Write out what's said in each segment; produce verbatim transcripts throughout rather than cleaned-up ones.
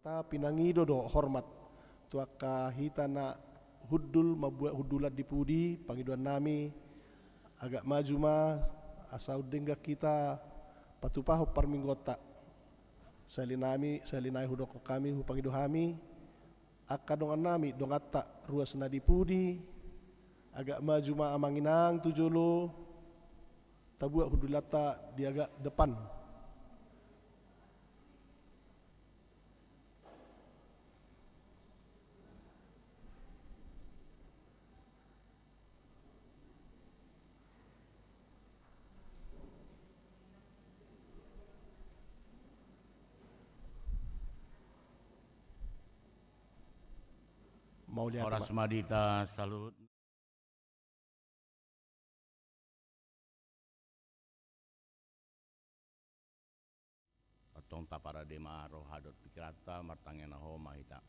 Ta pinangido do hormat tu angka hita na hundul mambuat hundulan di pudi, pangidoan nami, agak maju ma, asa undenggan hita patupahon parmingguonta. Sahali nami, sahali nai hudokkon hami, hupangido hami, angka dongan nami, donganta ruas na di pudi, agak maju ma amang inang tu jolo, tabuat hundulanta di agak depan. Mauliate, horas ma di hita saluhutna. Antong taparade ma roha dohot pingkiranta, martangiang na hohom ma hita.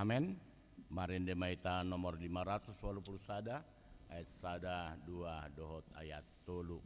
Amen. Marende ma hita nomor lima ratus walu pulu sada, ayat sada, dua, dohot ayat tolu.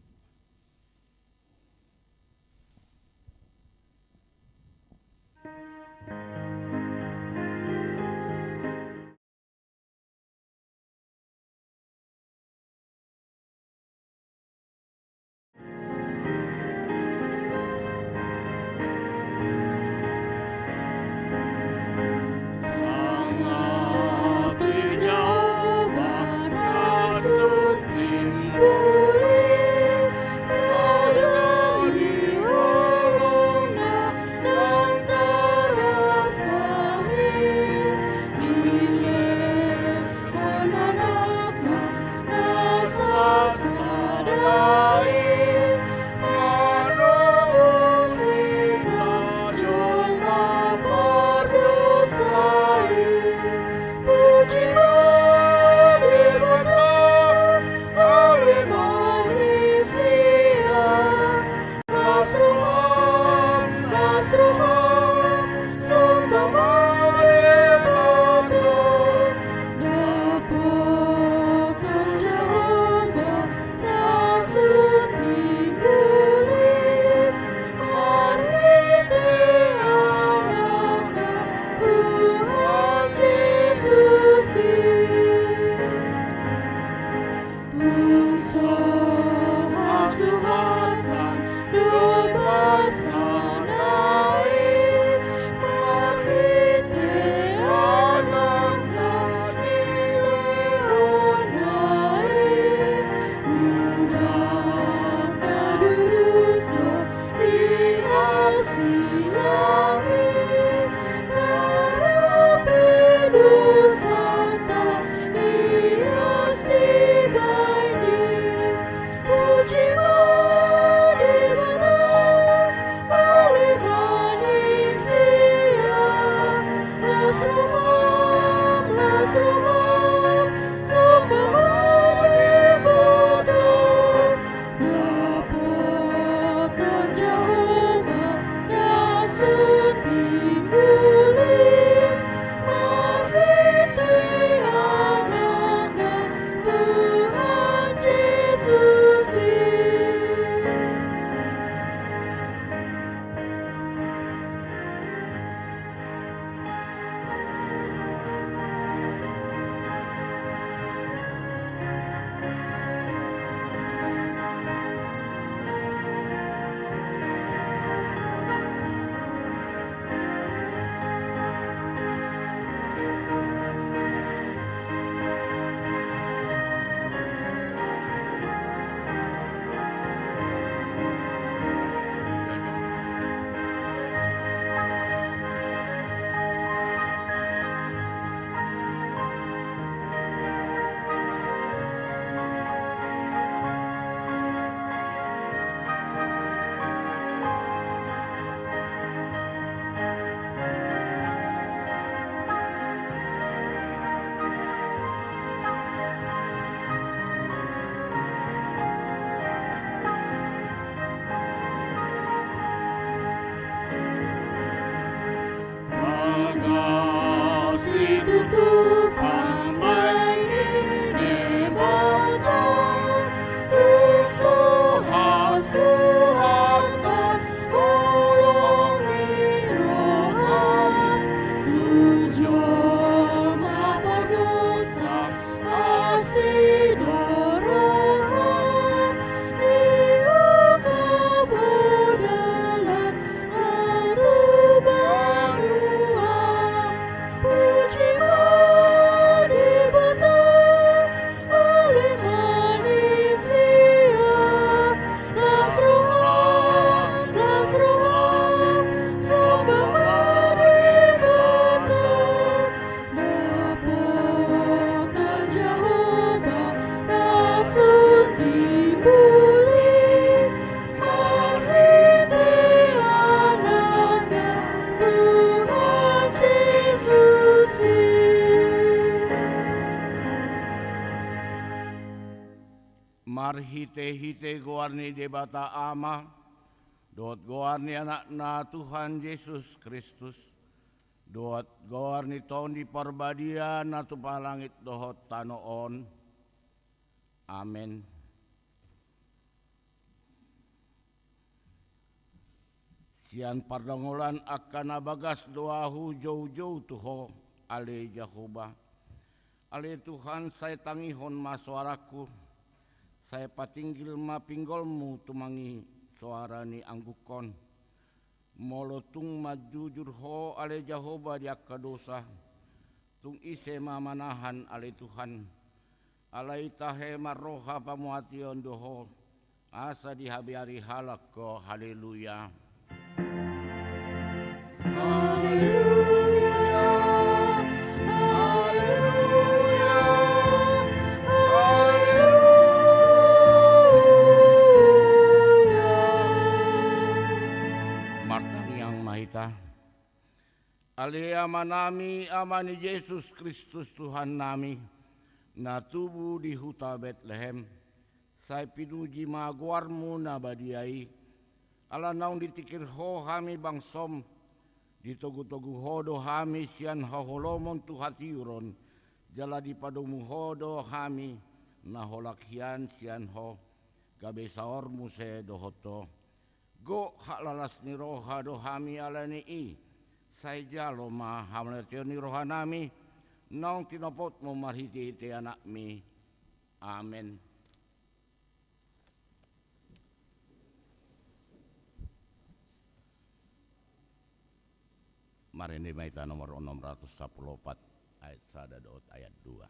Marhitehite goar ni Debata Ama, dohot goar ni Anakna Tuhan Jesus Kristus, dohot goar ni Tondi Parbadia na tupa langit dohot tano on. Amen. Sian pardongolan angka na bagas do ahu joujou tu Ho, ale Jahowa. Ale Tuhan, sai tangihon ma soarangku, sai patinggil ma pinggolmu tumangi soara ni anggukon. Molo tung manjujur Ho, ale Jahowa, di angka dosa, tung ise ma manahan, ale Tuhan? Alai tahe marroha pamuation do Ho, asa dihabiari halak Ho. Haleluya. Haleluya, haleluya, haleluya. Martangiang ma hita. Ale Amanami, Ama ni Jesus Kristus Tuhannami, na tubu di huta Betlehem, sai pinuji ma goarmu na badia i, ala naung ditikir Ho hami bangsom, ditogutogu Ho do hami sian haholomon tu hatiuron, jala dipadomu Ho do hami na holan hian sian Ho, gabe saor muse dohot Ho. Gok hak lalas ni roha do hami ala ni i, sai jalo ma hamauliateon ni rohanami, naung tinopotmu marhitehite Anakmi. Amen. Marende ma hita nomor onom ratus sampulu opat, ayat sada dohot ayat dua.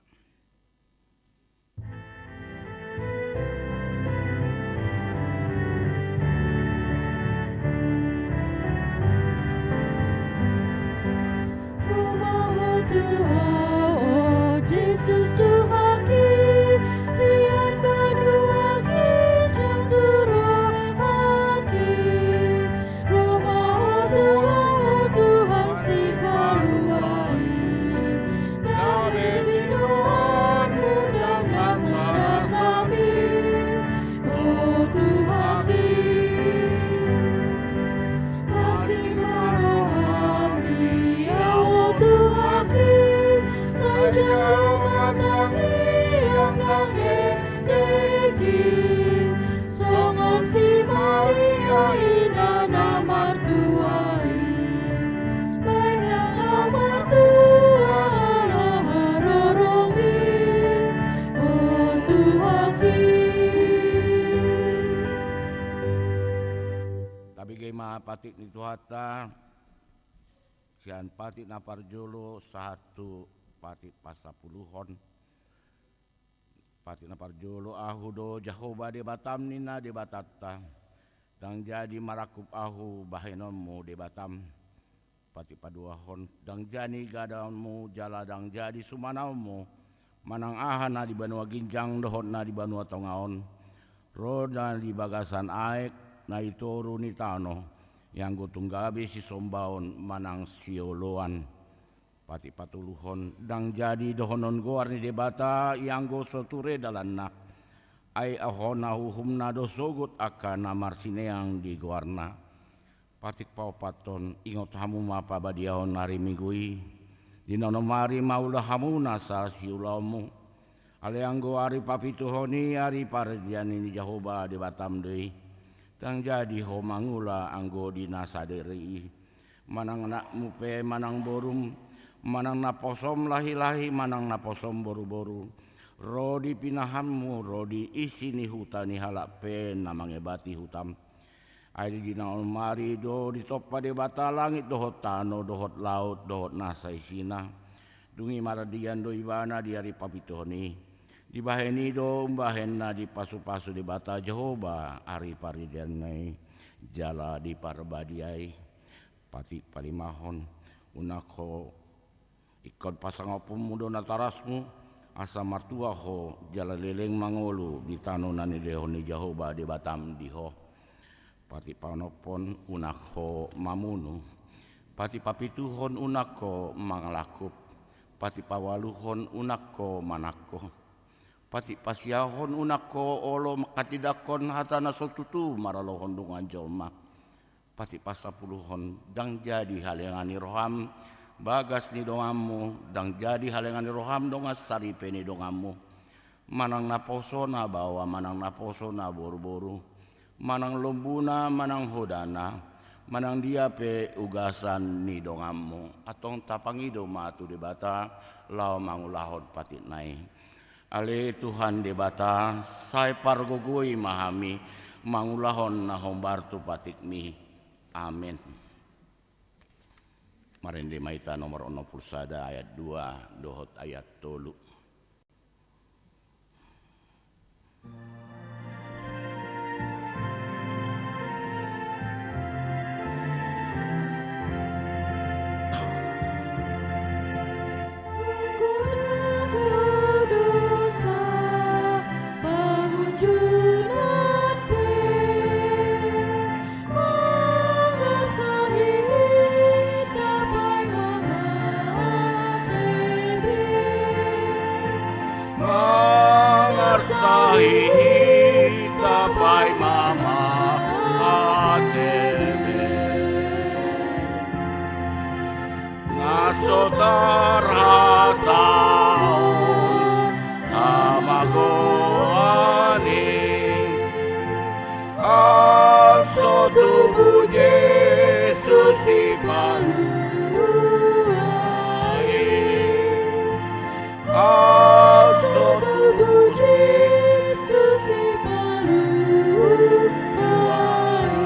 Ro ma Ho tu ahu, o Jesus Tuhanki, sian banua ginjang tu rohaki. Ro ma Ho tu ahu, o Tuhan Sipalua i, na binoanmu ndang na tarasami, o Tuhanki. Asi ma roham di ahu, o Tuhanki, sai jalo ma tangiang nang endek i. Songon si Maria ina na martua i, baen nang ahu martua ala haroromi, o Tuhanki. Tabege ma patik ni Tuhanta, sian patik na parjolo sahat tu patik pasampuluhon. Patik na parjolo, ahu do Jahowa Debatam ninna Debatanta, ndang jadi marangkup ahu bahenonmu Debatam. Patik paduahon, ndang jadi gadaonmu jala ndang jadi sumanaonmu, manang aha na di banua ginjang dohot na di banua tonga on, ro na di bagasan aek na di toru ni tano, ianggo tung gabe sisombaon manang sioloan. Patik patoluhon, ndang jadi dohonon goar ni Debata ianggo so ture dalanna. Ai hona uhumna do sogot angka na marsineang di goarna. Patik paopathon, ingot hamu ma pabadiaon ari Minggu i. Di na onom ari maula hamu nasa siulaonmu. Alai anggo ari papituhon i ari paradian ni Jahowa Debatam do i. Ndang jadi ho mangula anggo di na sadari i. Manang anakmu pe manang borum, manang naposom lahilahi manang naposom boruboru, ro di pinahanmu, ro di isi ni huta ni halak pe na mangebati hutam. Ai di na onom ari do ditompa Debata langit dohot tano dohot laut dohot nasa isina. Dung i maradian do ibana di ari papituhon i. Dibahen i do umbahen na dipasupasu Debata Jahowa ari paradianna i jala di parbadia i. Patik palimahon, unang ho, ingkon pasangapmu do natarasmu, asa martua ho jala leleng mangolu di tano na nilehon ni Jahowa Debatam di ho. Patik paonomhon, unang ho mamunu. Patik papituhon, unang ho mangalangkup. Patik paualuhon, unang ho manangko. Patik pasiahon unang ho olo manghatindanghon hata na so tutu maralohon dongan jolma. Patik pasampuluhon, ndang jadi halengan ni roham bagas ni donganmu, ndang jadi halengan ni roham dongan saripe ni donganmu. Manang naposo na baoa, manang naposo na boruboru, manang lombuna, manang hodana, manang dia pe ugasan ni donganmu. Antong tapangido ma tu Debata laho mangulahon patikna i. Ale Tuhan Debata, sai pargogoi ma hami mangulahon na hombar tu patikmi. Amen. Marende ma hita nomor onom pulu sada ayat dua dohot ayat tolu. Mangarsahi hita paima ma atebe. Na so tarhatahon hamagoan i. Angso tubu Jesus sipalua i. Angso tubu Jesus sipalua i.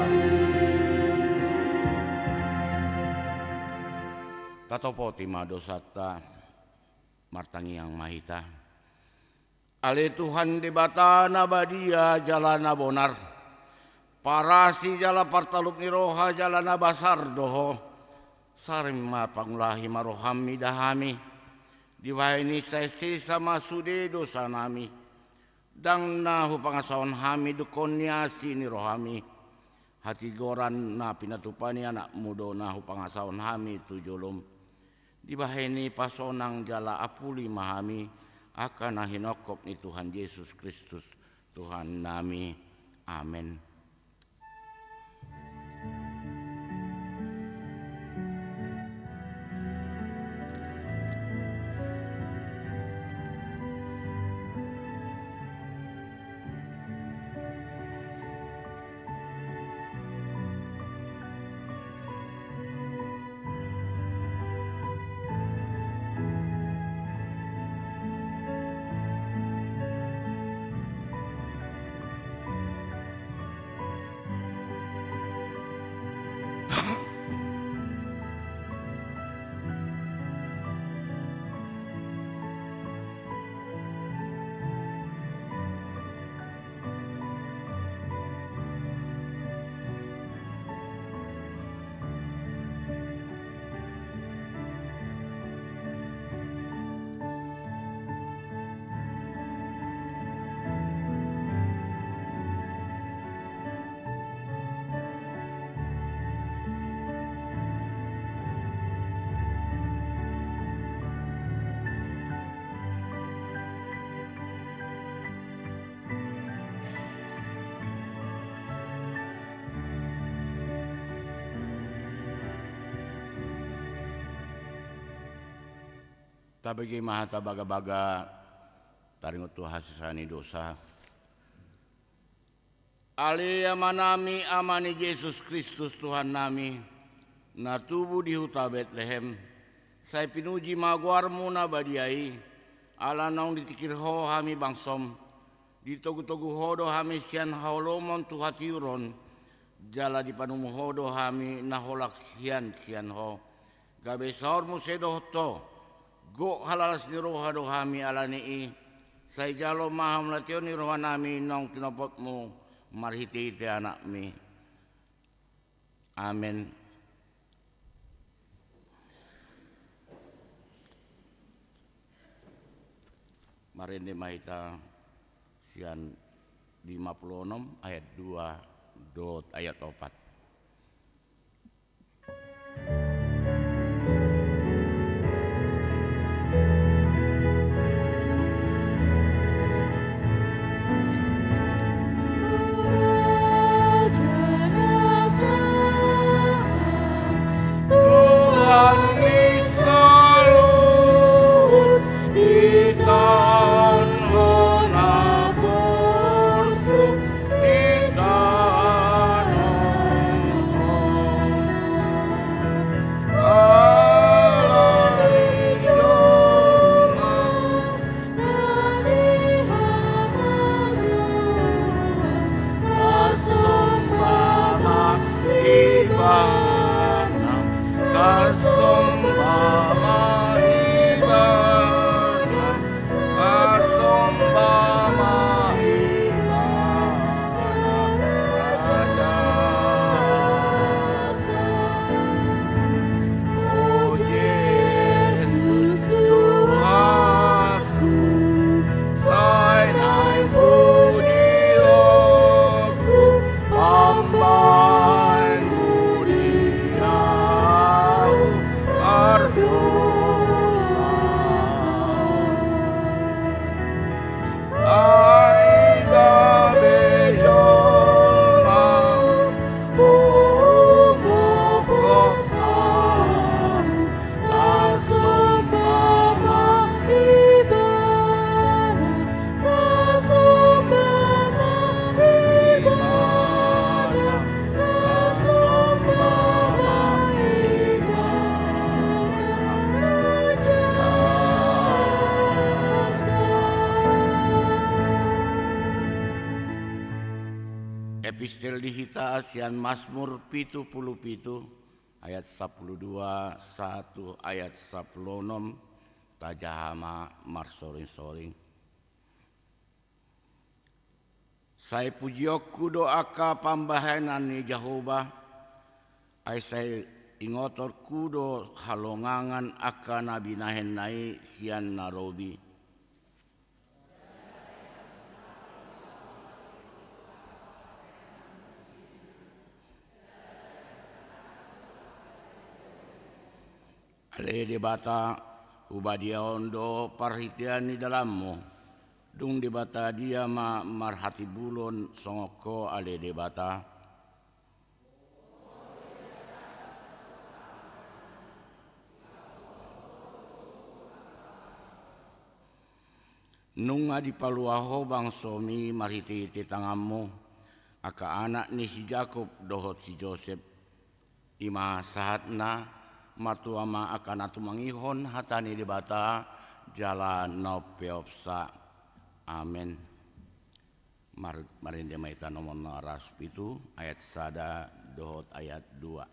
Tatopoti ma dosanta, martangiang ma hita. Ale Tuhan Debata na badia jala na bonar, parasi jala partalup ni roha jala na basar do Ho, sering ma pangulahi ma roham mida hami. Dibahen i sai sesa ma sude dosanami. Ndang na hupangasahon hami dungkon ni asi ni rohami, hatigoran na pinatupa ni anakmu do na hupangasahon hami tu jolom. Dibahen i pasonang jala apuli ma hami angka na hinongkop ni Tuhan Jesus Kristus Tuhannami. Amen. Tabege ma hata bagabaga taringot tu hasesaan ni dosa. Ale Amanami, Ama ni Jesus Kristus Tuhannami, na tubu di huta Betlehem, sai pinuji ma goarmu na badia i, ala naung ditikir Ho hami bangsom, ditogutogu Ho do hami sian haholomon tu hatiuron, jala dipanumu Ho do hami na holan hian sian Ho. Gabe saor muse dohot Ho, gok halalas ni roha do hami ala ni i, sai jalo ma hamauliateon ni rohanami naung tinopotmu marhitehite Anakmi. Amen. Marende ma hita sian lima pulu onom ayat dua dohot ayat opat. Epistel di hita sian Masmur pitu pulu pitu, ayat sampulu dua sahat tu ayat sampulu onom, tajaha ma marsoring-soring. Sai pujionku do angka pambahenan ni Jahowa, ai sai ingotonku do halongangan angka na binahenna i sian na robi. Ale Debata, hubadiaon do parhitean ni dalanmu. Dung Debata dia ma marhatimbulon songon Ho, ale Debata? Nunga dipalua Ho bangsomi marhite-hite tanganmu, angka anak ni si Jakob dohot si Josep. I ma sahatna. Martua ma angka na tumangihon hata ni Debata jala na umpeopsa. Amen. Mar-, marende ma hita nomor na saratus pitu, ayat sada dohot ayat dua.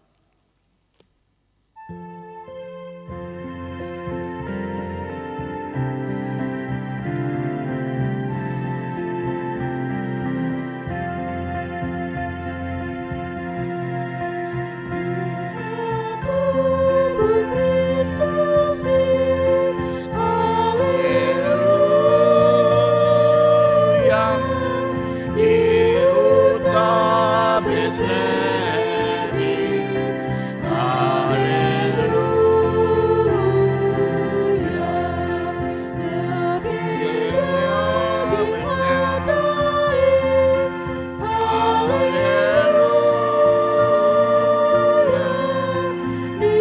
Haleluya. Di huta Betlehem i, haleluya. Di Betlehem i, haleluya. Di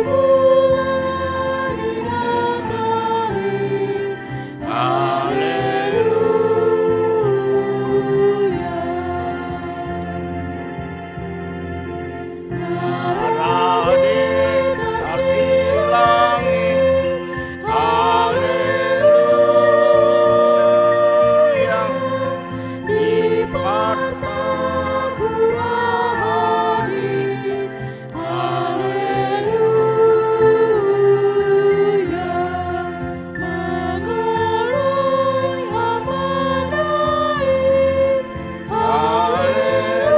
mulai na tali, haleluya. Na rade tarsilang i, haleluya. Di partakurahan i, haleluya. Mangoloi Amana i, haleluya.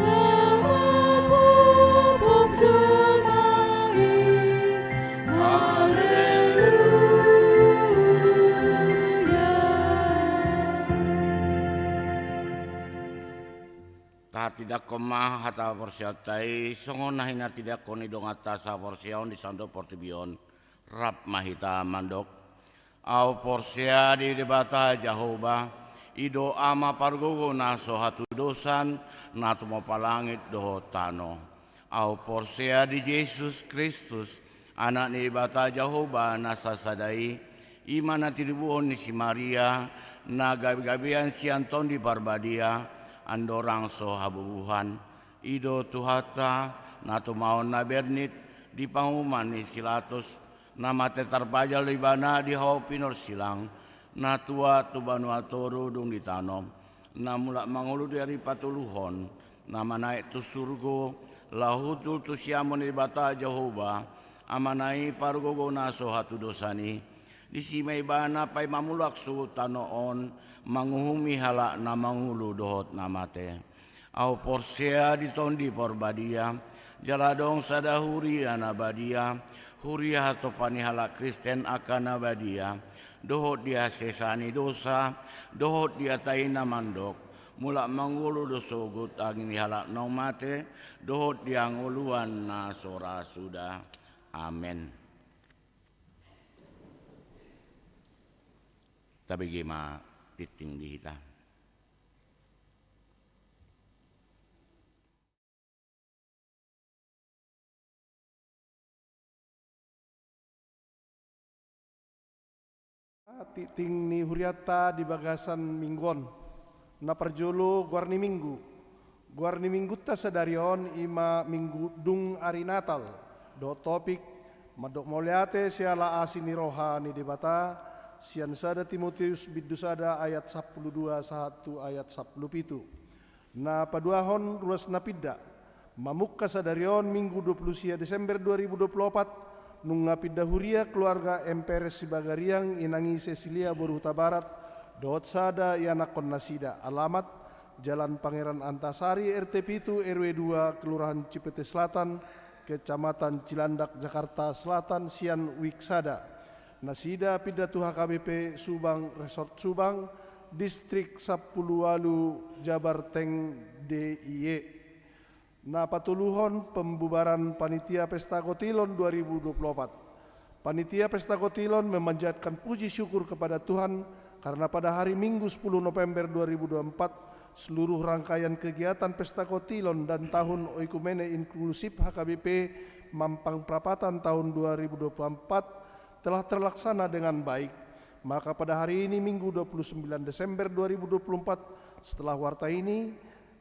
Na mangkopop jolma i, haleluya. Tahatindangkon ma hata haporseaonta i, songon na hinatindangkon ni donganta sahaporseaon di sandok portibi on, rap ma hita mandok. Ahu porsea di Debata Jahowa, i do Ama pargogo na so hatudosan, na tumompa langit dohot tano. Ahu porsea di Jesus Kristus, Anak ni Debata Jahowa na sasada i, i ma na tinibuhon ni si Maria, na gabe-gabean sian Tondi Parbadia, andorang so habubuhan. I do Tuhanta, na tumaon na bernit di panguhuman ni si Pilatus, na mate tarpajal Ibana di hau pinorsilang, na tuat tu banua toru dung ditanom, na mulak mangolu di ari patoluhon, na manaek tu surgo, laho hundul tu siamun ni Debata Jahowa, Amana i pargogo na so hatudosan i. Disi ma Ibana paima mulak sogot tano on, manguhumi halak na mangolu dohot na mate. Ahu porsea di Tondi Parbadia, jala adong sada huria na badia, huria hatompa ni halak Kristen angka na badia, dohot di hasesaan ni dosa, dohot di hata i na mandok, mulak mangolu do sogot angin ni halak naung mate, dohot di hangoluan na so ra suda. Amen. Tabege ma tingting di hita. Tingting ni hurianta di bagasan minggu on. Na parjolo, goar ni minggu. Goar ni minggunta sadari on i ma minggu dung ari Natal. Dohot topik, mandok mauliate siala asi ni roha ni Debata, Sian sada Timoteus bindu sada ayat sampulu dua sahat tu ayat sampulu pitu. Na paduahon, ruas na pinda. Mamungka sadari on, Minggu dua pulu sia Desember dua ribu dua pulu opat, nunga pinda huria keluarga M. Peres Sibagariang, inang i Cecilia boru Hutabarat, dohot sada ianakhon nasida. Alamat: Jalan Pangeran Antasari, R T pitu, R W dua, Kelurahan Cipete Selatan, Kecamatan Cilandak, Jakarta Selatan, sian wijk sada. Nasida pinda tu H K B P Subang, Resort Subang, Distrik sampulu ualu, Jabarteng D I E. Na patoluhon, pembubaran panitia Pesta Gotilon dua ribu dua puluh opat. Panitia Pesta Gotilon memanjatkan puji syukur kepada Tuhan karena pada hari Minggu sepuluh November dua ribu dua puluh empat, seluruh rangkaian kegiatan Pesta Gotilon dan Tahun Oikumene Inklusif H K B P Mampang Prapatan tahun dua ribu dua puluh empat telah terlaksana dengan baik. Maka pada hari ini, Minggu dua puluh sembilan Desember dua ribu dua puluh empat, setelah warta ini,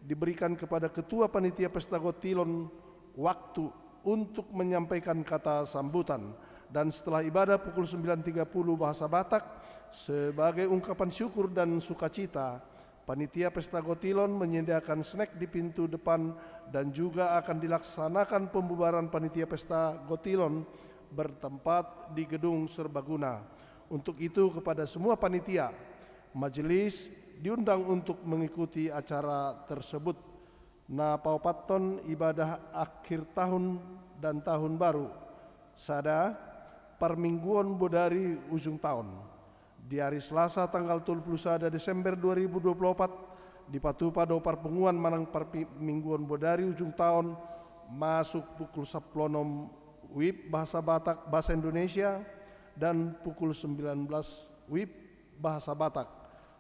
diberikan kepada Ketua Panitia Pesta Gotilon waktu untuk menyampaikan kata sambutan. Dan setelah ibadah pukul sembilan tiga puluh bahasa Batak, sebagai ungkapan syukur dan sukacita, Panitia Pesta Gotilon menyediakan snack di pintu depan dan juga akan dilaksanakan pembubaran Panitia Pesta Gotilon bertempat di Gedung Serbaguna. Untuk itu, kepada semua panitia, majelis diundang untuk mengikuti acara tersebut. Na paopathon, ibadah akhir tahun dan tahun baru. Sada, parmingguon bodari ujung taon. Di ari Selasa tanggal tolu pulu sada Desember dua ribu dua pulu opat, dipatupa do parpunguan manang parmingguon bodari ujung taon, masuk pukul sampulu onom wib bahasa Batak, bahasa Indonesia, dan pukul sembilan belas wib bahasa Batak.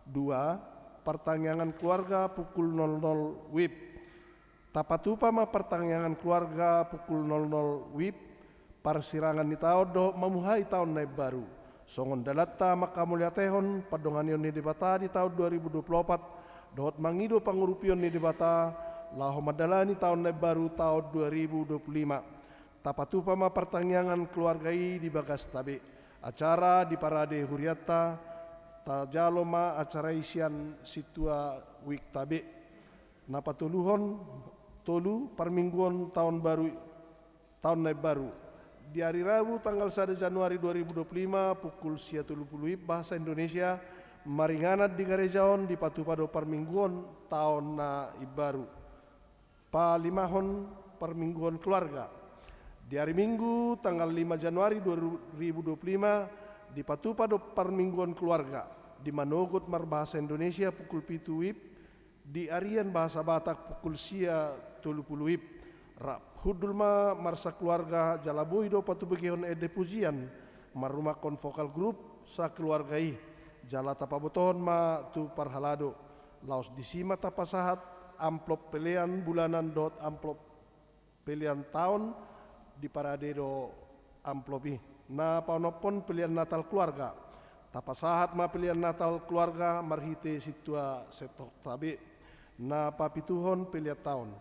Dua, partangiangan keluarga pukul nol nol wib. Tapatupa ma partangiangan keluarga pukul nol nol wib, parsirangan ni taon dohot mamuhai taon na imbaru. Songon dalanta manghamauliatehon pandonganion ni Debata di taon dua ribu dua pulu opat, dohot mangido pangurupion ni Debata laho mandalani taon na imbaru, taon dua ribu dua pulu lima. Tapatupa ma partangiangan keluarga i di bagasta be. Acara diparade hurianta, tajalo ma acara i sian sintua wikta be. Na patoluhon, tolu, parmingguon taon baru, taon na imbaru. Di ari Rabu tanggal sada Januari dua ribu dua pulu lima, pukul sia tolu pulu wib bahasa Indonesia, maringanan di gareja on, dipatupa do parmingguon taon na imbaru. Palimahon, parmingguon keluarga. Di ari Minggu tanggal lima Januari dua ribu dua pulu lima, dipatupa do parmingguon keluarga. Di manogot marbahasa Indonesia pukul pitu wib, di arian bahasa Batak pukul sia tolu pulu wib. Rap hundul ma marsakeluarga jala boi do patubegehon ende pujian, marrumangkon vokal grup sakeluarga i, jala tapabotohon ma tu parhalado. Laos disi ma tapasahat amplop pelean bulanan dohot amplop pelean taon, diparade do amplop i. Na paonomhon, pelean Natal keluarga. Tapasahat ma pelean Natal keluarga marhite sintua sektorta be. Na papituhon, pelean taon.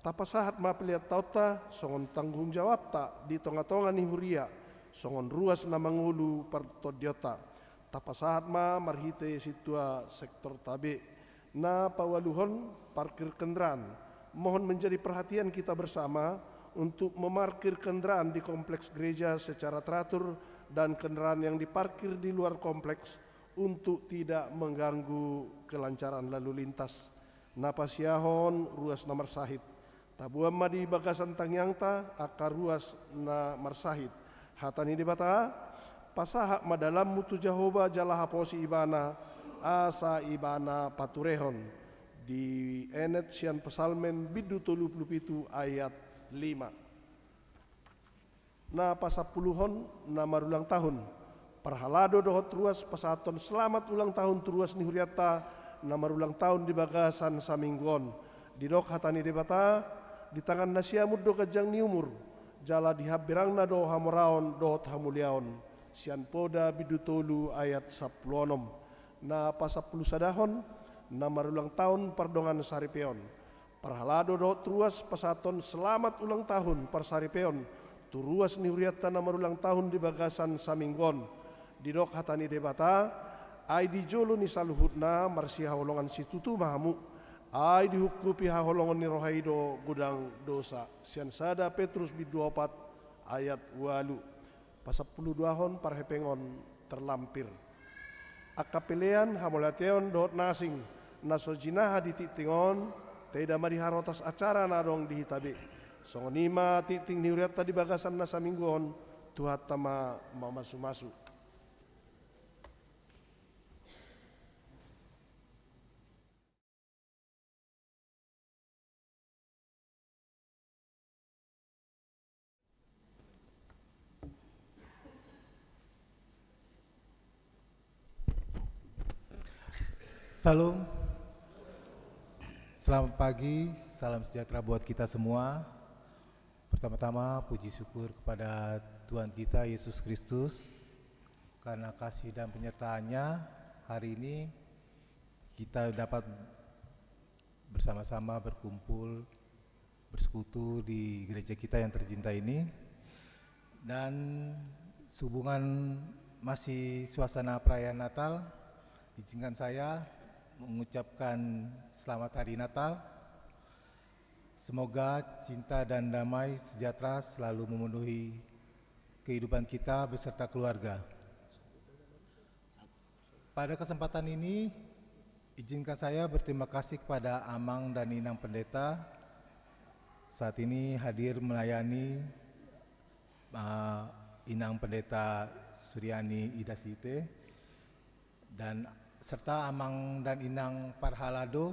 Tapasahat ma pelean taonta songon tanggung jawabta di tongatonga ni huria, songon ruas na mangolu partondionta. Tapasahat ma marhite sintua sektorta be. Na paualuhon, parkir kendaraan. Mohon menjadi perhatian kita bersama untuk memarkir kendaraan di kompleks gereja secara teratur dan kendaraan yang diparkir di luar kompleks untuk tidak mengganggu kelancaran lalu lintas. Na pasiahon, ruas na marsahit. Taboan ma di bagasan tangiangta angka ruas na marsahit. Hata ni Debata: Pasahat ma dalanmu tu Jahowa jala haposi Ibana, asa Ibana paturehon. Dienet sian Psalmen bindu tolu pulu pitu ayat lima. Na pasampuluhon, na marulang tahun. Parhalado dohot ruas pasahathon selamat ulang tahun tu ruas ni hurianta na marulang tahun di bagasan saminggu on. Didok hata ni Debata: Di tangan na siamun do ganjang ni umur, jala di hamberangna do hamoraon dohot hamuliaon. Sian Poda bindu tolu ayat sampulu onom. Na pasampulu sadahon, na marulang tahun pardongan saripeon. Parhalado dohot ruas pasahathon selamat ulang tahun parsaripeon tu ruas ni hurianta na marulang tahun di bagasan saminggu on. Didok hata ni Debata, ai di jolo ni saluhutna marsihaholongan situtu ma hamu, ai dihungkupi haholongon ni roha i do godang dosa. Sian sada Petrus bindu opat ayat ualu. Pasampuluduahon parhepengon terlampir. Angka pelean, hamauliateon dohot na asing na so jinaha di tingting on, taida ma di harotas acara na adong di hita be. Songon i ma tingting ni hurianta di bagasan na saminggu on, Tuhanta ma mamasumasu. Salam. Selamat pagi, salam sejahtera buat kita semua. Pertama-tama, puji syukur kepada Tuhan kita, Yesus Kristus, karena kasih dan penyertaan-Nya, hari ini kita dapat bersama-sama berkumpul, bersekutu di gereja kita yang tercinta ini. Dan sehubungan masih suasana perayaan Natal, izinkan saya mengucapkan selamat hari Natal. Semoga cinta dan damai sejahtera selalu memenuhi kehidupan kita beserta keluarga. Pada kesempatan ini, izinkan saya berterima kasih kepada Amang dan Inang Pendeta saat ini hadir melayani, eh, Inang Pendeta Suryani Ida Site, dan serta Amang dan Inang Parhalado.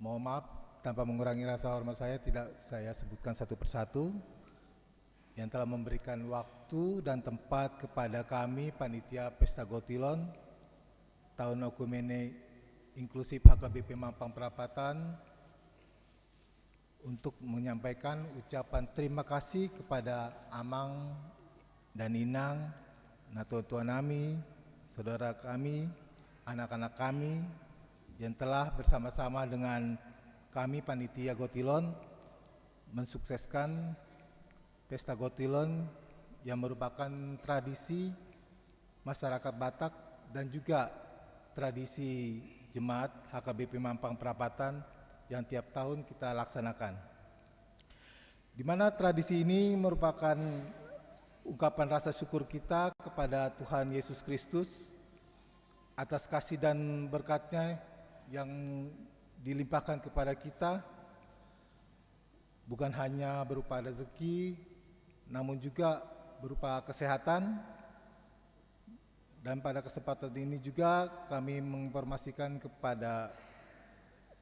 Mohon maaf, tanpa mengurangi rasa hormat saya, tidak saya sebutkan satu persatu, yang telah memberikan waktu dan tempat kepada kami, panitia Pesta Gotilon Tahun Oekumene Inklusif H K B P Mampang Prapatan, untuk menyampaikan ucapan terima kasih kepada Amang dan Inang, natua-tua nami, saudara kami, anak-anak kami, yang telah bersama-sama dengan kami, panitia Gotilon, mensukseskan Pesta Gotilon yang merupakan tradisi masyarakat Batak dan juga tradisi jemaat H K B P Mampang Prapatan yang tiap tahun kita laksanakan. Di mana tradisi ini merupakan ungkapan rasa syukur kita kepada Tuhan Yesus Kristus atas kasih dan berkat-Nya yang dilimpahkan kepada kita, bukan hanya berupa rezeki, namun juga berupa kesehatan. Dan pada kesempatan ini juga kami menginformasikan kepada,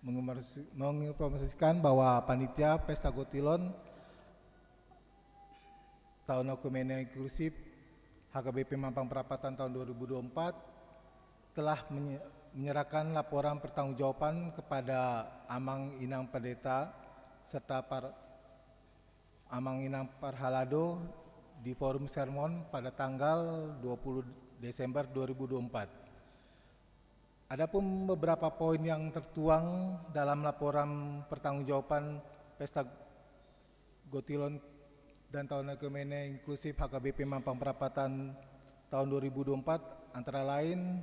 menginformasi-, menginformasikan bahwa panitia Pesta Gotilon Tahun Oekumene Inklusif H K B P Mampang Prapatan tahun dua ribu dua puluh empat telah menye-, menyerahkan laporan pertanggungjawaban kepada Amang Inang Pendeta serta par-, Amang Inang Parhalado di forum sermon pada tanggal dua puluh Desember dua ribu dua puluh empat. Adapun beberapa poin yang tertuang dalam laporan pertanggungjawaban Pesta Gotilon dan Tahun Oekumene Inklusif H K B P Mampang Prapatan tahun dua ribu dua puluh empat, antara lain,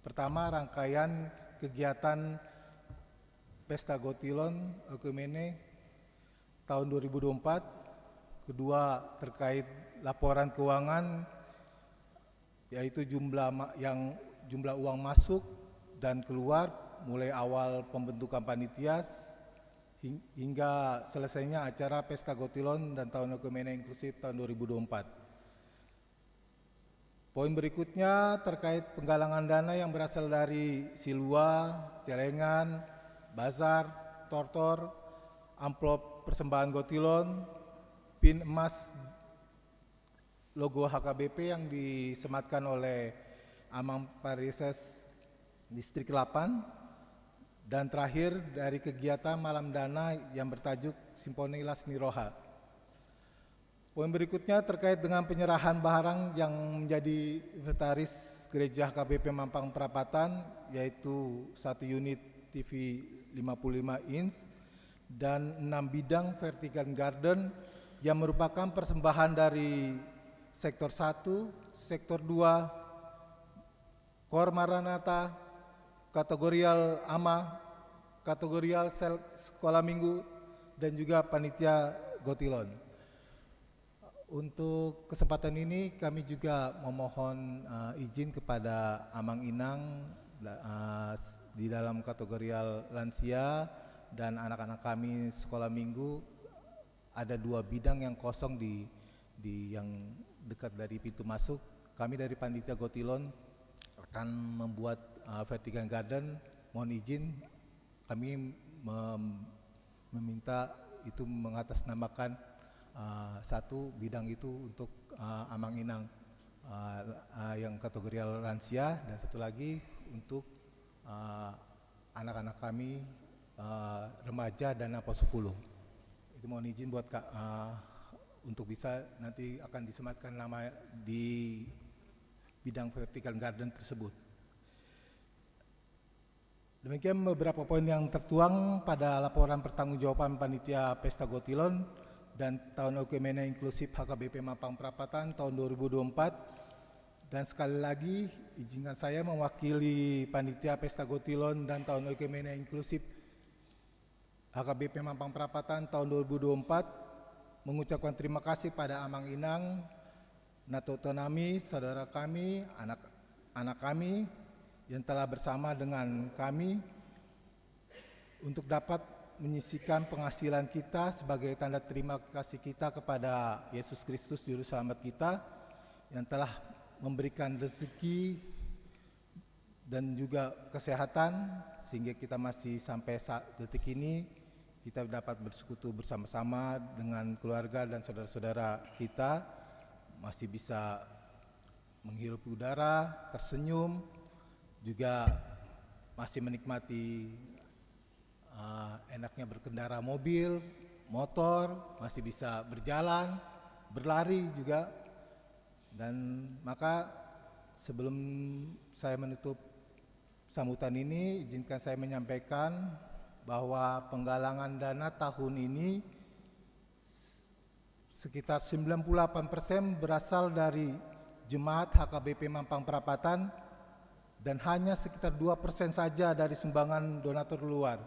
pertama, rangkaian kegiatan Pesta Gotilon Oekumene tahun dua ribu dua puluh empat. Kedua, terkait laporan keuangan, yaitu jumlah ma-, yang, jumlah uang masuk dan keluar mulai awal pembentukan panitia s-, hing-, hingga selesainya acara Pesta Gotilon dan Tahun Oekumene Inklusif tahun dua ribu dua puluh empat. Poin berikutnya terkait penggalangan dana yang berasal dari silua, celengan, bazar, tortor, amplop persembahan Gotilon, pin emas, logo H K B P yang disematkan oleh Amang Parises Distrik delapan, dan terakhir dari kegiatan Malam Dana yang bertajuk Simponi Las ni Roha. Poin berikutnya terkait dengan penyerahan barang yang menjadi inventaris Gereja H K B P Mampang Prapatan, yaitu satu unit T V lima puluh lima inch dan enam bidang vertical garden yang merupakan persembahan dari sektor satu, sektor dua, Kor Maranatha, kategorial ama, kategorial sel sekolah minggu, dan juga panitia Gotilon. Untuk kesempatan ini kami juga memohon, eh, izin kepada Amang Inang, da-, eh, s-, di dalam kategorial lansia dan anak-anak kami sekolah minggu, ada dua bidang yang kosong di, di yang dekat dari pintu masuk. Kami dari panitia Gotilon akan membuat, eh, vertical garden. Mohon izin, kami mem-, meminta itu mengatasnamakan, eh, satu bidang itu untuk, eh, Amang Inang, eh, eh, yang kategorial lansia, dan satu lagi untuk, eh, anak-anak kami, eh, remaja dan Dana Pos Sepuluh. Itu mohon izin buat Kak, eh, untuk bisa nanti akan disematkan nama di bidang vertical garden tersebut. Demikian beberapa poin yang tertuang pada laporan pertanggungjawaban panitia Pesta Gotilon dan Tahun Oikumenia Inklusif H K B P Mampang Perapatan tahun dua ribu dua puluh empat. Dan sekali lagi, izinkan saya mewakili panitia Pesta Gotilon dan Tahun Oikumenia Inklusif H K B P Mampang Perapatan tahun dua ribu dua puluh empat mengucapkan terima kasih pada Amang Inang, natotonami, saudara kami, anak-anak kami yang telah bersama dengan kami untuk dapat menyisihkan penghasilan kita sebagai tanda terima kasih kita kepada Yesus Kristus, Juru Selamat kita, yang telah memberikan rezeki dan juga kesehatan, sehingga kita masih sampai saat detik ini, kita dapat bersekutu bersama-sama dengan keluarga dan saudara-saudara kita, masih bisa menghirup udara, tersenyum, juga masih menikmati, eh, enaknya berkendara mobil, motor, masih bisa berjalan, berlari juga. Dan maka, sebelum saya menutup sambutan ini, izinkan saya menyampaikan bahwa penggalangan dana tahun ini sekitar sembilan puluh delapan persen berasal dari jemaat H K B P Mampang Perapatan dan hanya sekitar dua persen saja dari sumbangan donatur luar.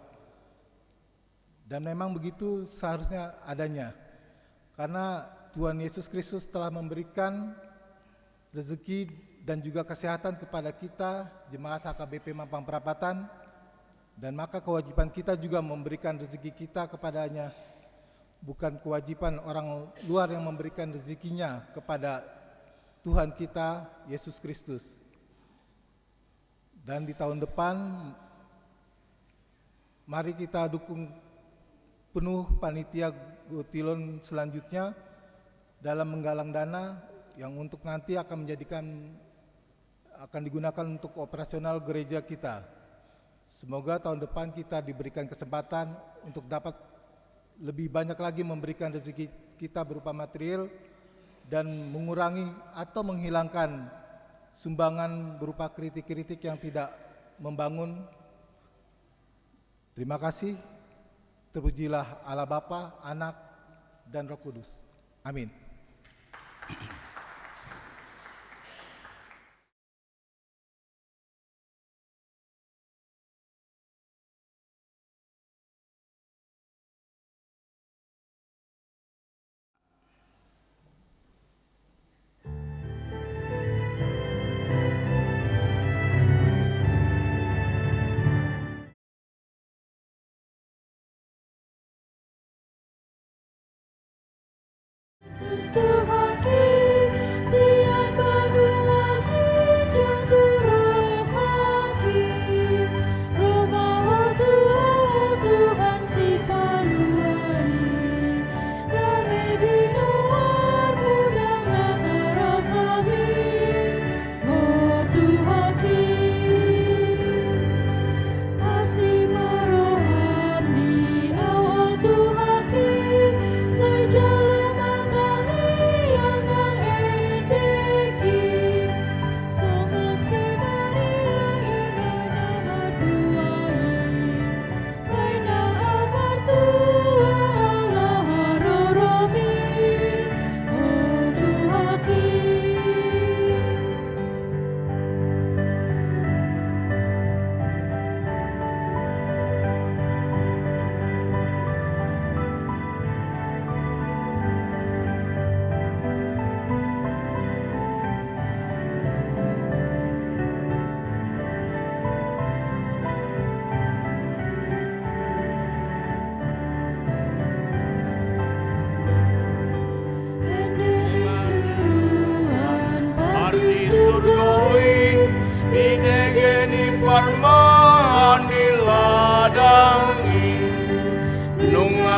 Dan memang begitu seharusnya adanya. Karena Tuhan Yesus Kristus telah memberikan rezeki dan juga kesehatan kepada kita, jemaat H K B P Mampang Perapatan, dan maka kewajiban kita juga memberikan rezeki kita kepadanya. Bukan kewajiban orang luar yang memberikan rezekinya kepada Tuhan kita, Yesus Kristus. Dan di tahun depan, mari kita dukung penuh panitia Gotilon selanjutnya dalam menggalang dana yang untuk nanti akan menjadikan, akan digunakan untuk operasional gereja kita. Semoga tahun depan kita diberikan kesempatan untuk dapat lebih banyak lagi memberikan rezeki kita berupa material dan mengurangi atau menghilangkan sumbangan berupa kritik-kritik yang tidak membangun. Terima kasih. Terpujilah Allah Bapa, Anak, dan Roh Kudus. Amin.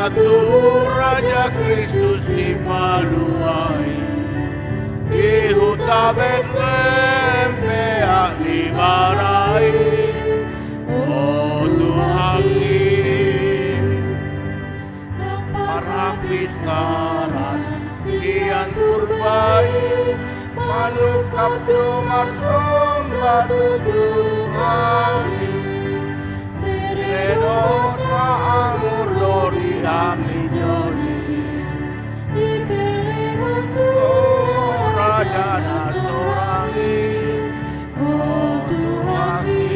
Tu Raja Kristus Sipalua i, di huta Betlehem peak ni bara i, o Tuhanki. Nang parhapistaran sian purba i, manungkap do marsomba tu Tuhan i. Sere dohot anggur do di hami jolo i, dipelehon tu Raja na sorang i, o Tuhanki.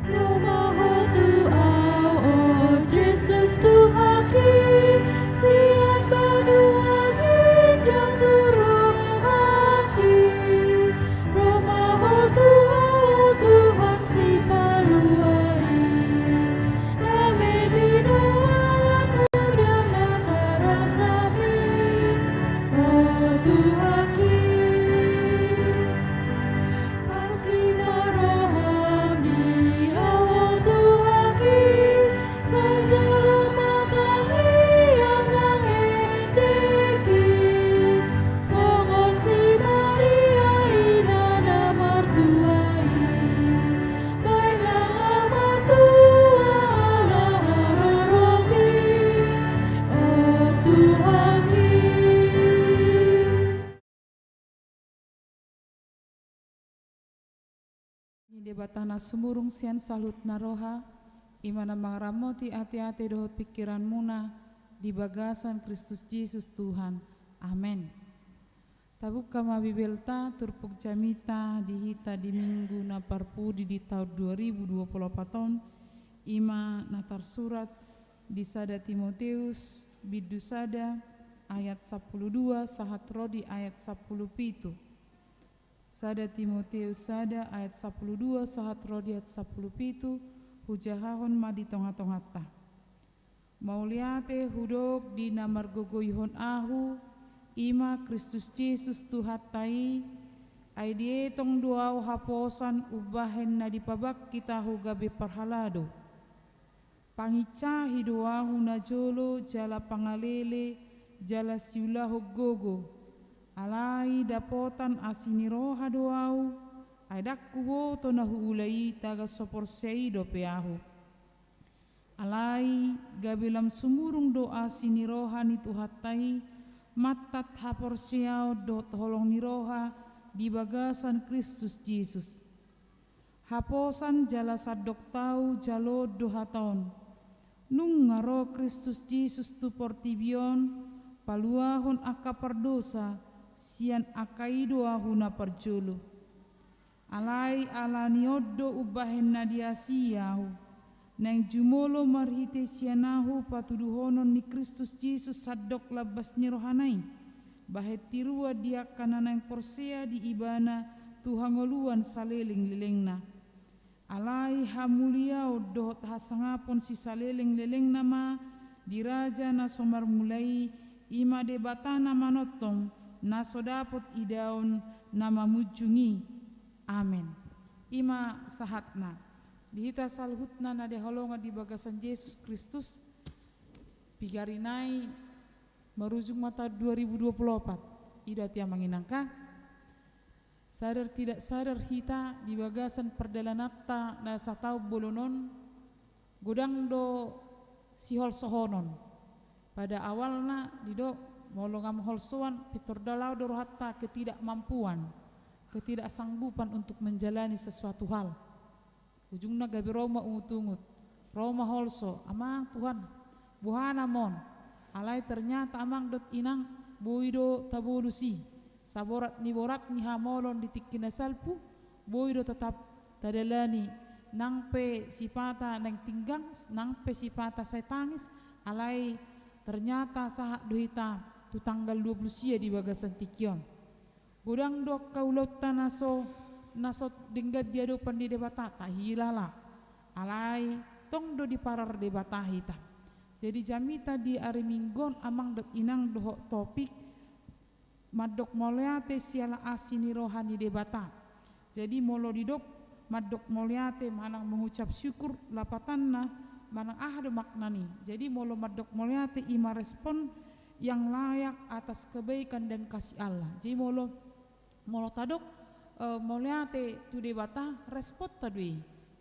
Ro ma Ho tu au, o Jesus Tuhanki, sian banua ginjang tu rohangki. Ro ma Ho tu au, o Tuhan Sipalua i, dame binoanMu ndang na tarasa be, o Tuhanki. Asi ma rohaM di au, o Tuhanki, sai jalo ma tangiang nang endek i, songon si Maria ina na martua i. Baen nang au martua ala haroroMi, o Tuhanki. Ni Debata na sumurung sian saluhut na roha, i ma na mangaramoti ateate dohot pingkiranmuna di bagasan Kristus Jesus Tuhan. Amen. Tabuka ma Bibelta, turpuk jamita di hita di Minggu na parpudi di taon dua ribu dua puluh opat on, i ma na tarsurat di sada Timoteus, bindu sada, ayat sampulu dua sahat ro di ayat sampulu pitu. Sada Timoteus sada ayat sampulu dua sahat ro di ayat sampulu pitu, hujahahon ma di tongatonganta. Mauliate hudok di na margogoihon ahu, i ma Kristus Jesus Tuhanta i, ai dietong do ahu haposan umbahen na dipabangkit ahu gabe parhalado. Panginsahi do ahu najolo jala pangalele jala siulahon gogo. Alai dapotan asi ni roha do ahu, ai ndang huboto na huula i tagan so porsea i dope ahu. Alai gabe lam sumurung do asi ni roha ni Tuhanta i, mantat haporseaon dohot holong ni roha di bagasan Kristus Jesus. Haposan jala sandok tau jaloon do hata on. Nunga ro Kristus Jesus tu portibi on, paluahon angka pardosa, sian angka i do ahu na parjolo. Alai ala ni on do umbahen na diasihi ahu. Naeng jumolo marhite sian ahu patuduhonon ni Kristus Jesus sandok lambas ni rohana i, bahen tiruan di angka na naeng porsea di Ibana tu hangoluan salelenglelengna. Alai hamuliaon dohot hasangapon sisalelenglelengna ma di Raja na so marmula i, i ma Debata na manongtong, na so dapot idaon, na mamunjung i. Amen. I ma sahatna. Di hita saluhutna na dihaholongan di bagasan Jesus Kristus, piga ari nai marujung ma taon dua ribu dua puluh opat. I do ate amang inang ka. Sadar tidak sadar hita di bagasan pardalananta na sataon bolon on, godang do siholsohonon. Pada awalna didok, molo nga maholsoan, pintor do laho do rohanta ketidakmampuan, ketidaksanggupan untuk menjalani sesuatu hal. Ujungna gabe ro ma ungut-ungut, ro ma holso, "Amang, Tuhan, boha nama on?" Alai ternyata amang dohot inang, boi do tabolus i. Saborat ni borat ni hamolon di tingki na salpu, boi do tetap tadalani, nang pe sipata naeng tinggang, nang pe sipata sai tangis, alai Ternyata sahat do hita tu tanggal dua puluh sia di bagasan tingki on. Godang do angka ulaonta na so, na so denggan di adopan ni Debata, tahilala. Alai tong do diparar Debata hita. Jadi jamita di ari Minggu on, amang dohot inang, dohot topik mandok mauliate siala asi ni roha ni Debata. Jadi molo didok mandok mauliate manang mengucap syukur, lapatanna manang aha do maknana i? Jadi molo mandok mauliate i ma respon yang layak atas kebaikan dan kasih Allah. Jadi molo, molo tadok, eh, mauliate tu Debata, responta do i.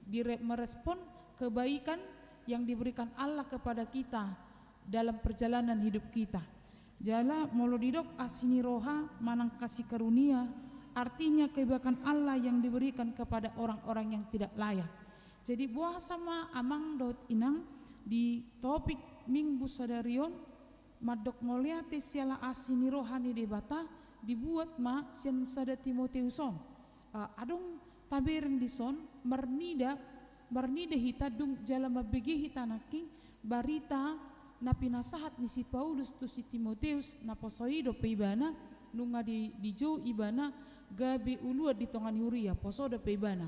Dire-, merespon kebaikan yang diberikan Allah kepada kita dalam perjalanan hidup kita. Jala molo didok asi ni roha manang kasih karunia, artinya kebaikan Allah yang diberikan kepada orang-orang yang tidak layak. Jadi boasa ma, amang dohot inang, di topik Minggu sadari on, mandok mauliate siala asi ni roha ni Debata, dibuat ma sian sada Timoteus on. Eh, adong tabereng dison, marnida, marnida hita dung jala mambege hita nangkin barita na pinasahat ni si Paulus tu si Timoteus, na poso i dope ibana, nunga di, dijou ibana gabe uluan di tonga ni huria, poso dope ibana.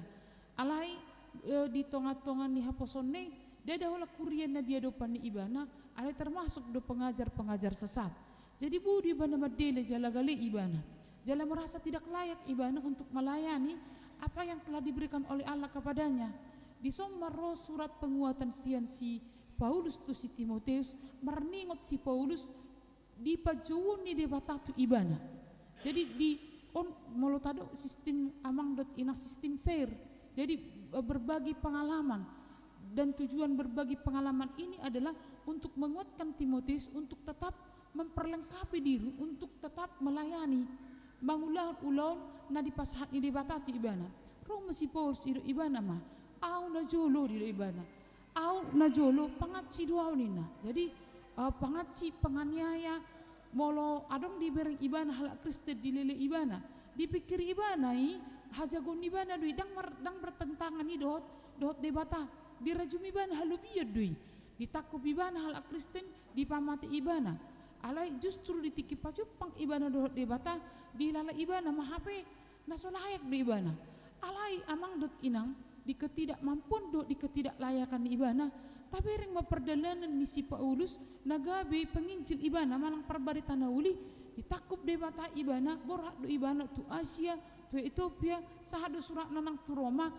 Alai, eh, di tonga-tonga ni haposoonna i, ndada holan huria na di adopan ni ibana, alai termasuk do pengajar-pengajar sesat. Jadi boi do ibana mandele jala gale ibana. Jala merasa tidak layak ibana untuk melayani apa yang telah diberikan oleh Allah kepadanya. Dison ma ro surat penguatan sian si Paulus tu si Timoteus, marningot si Paulus di panjouon ni Debata tu ibana. Jadi di on, molo tadok sistem, amang dohot inang, sistem share. Jadi, eh, berbagi pengalaman. Dan tujuan berbagi pengalaman ini adalah untuk menguatkan Timoteus untuk tetap memperlengkapi diri, untuk tetap melayani, mangulahon ulaon na dipasahat ni Debata tu ibana. Ro ma si Paulus, didok ibana ma, "Au najolo," didok ibana. "Au najolo pangansi do au," ninna. Jadi, eh, pangansi, penganiaya, molo adong dibereng ibana halak Kristen, dilele ibana, dipikiri ibana i, hajagoon ibana do i, ndang mar-, ndang bertentangan i dohot, dohot Debata. Dirajumi ibana halobian do i. Ditangkup ibana halak Kristen, dipamate ibana. Alai justru di tingki pajumpang ibana dohot Debata, dilala ibana ma hape na so layak do ibana. Alai amang dohot inang, di ketidakmampuan dohot di ketidaklayakan ni ibana, tabereng ma pardalanan ni si Paulus na gabe penginjil ibana manang parbarita na uli, ditangkup Debata ibana, borhat do ibana tu Asia, tu Etiopia, sahat do suratna nang tu Roma,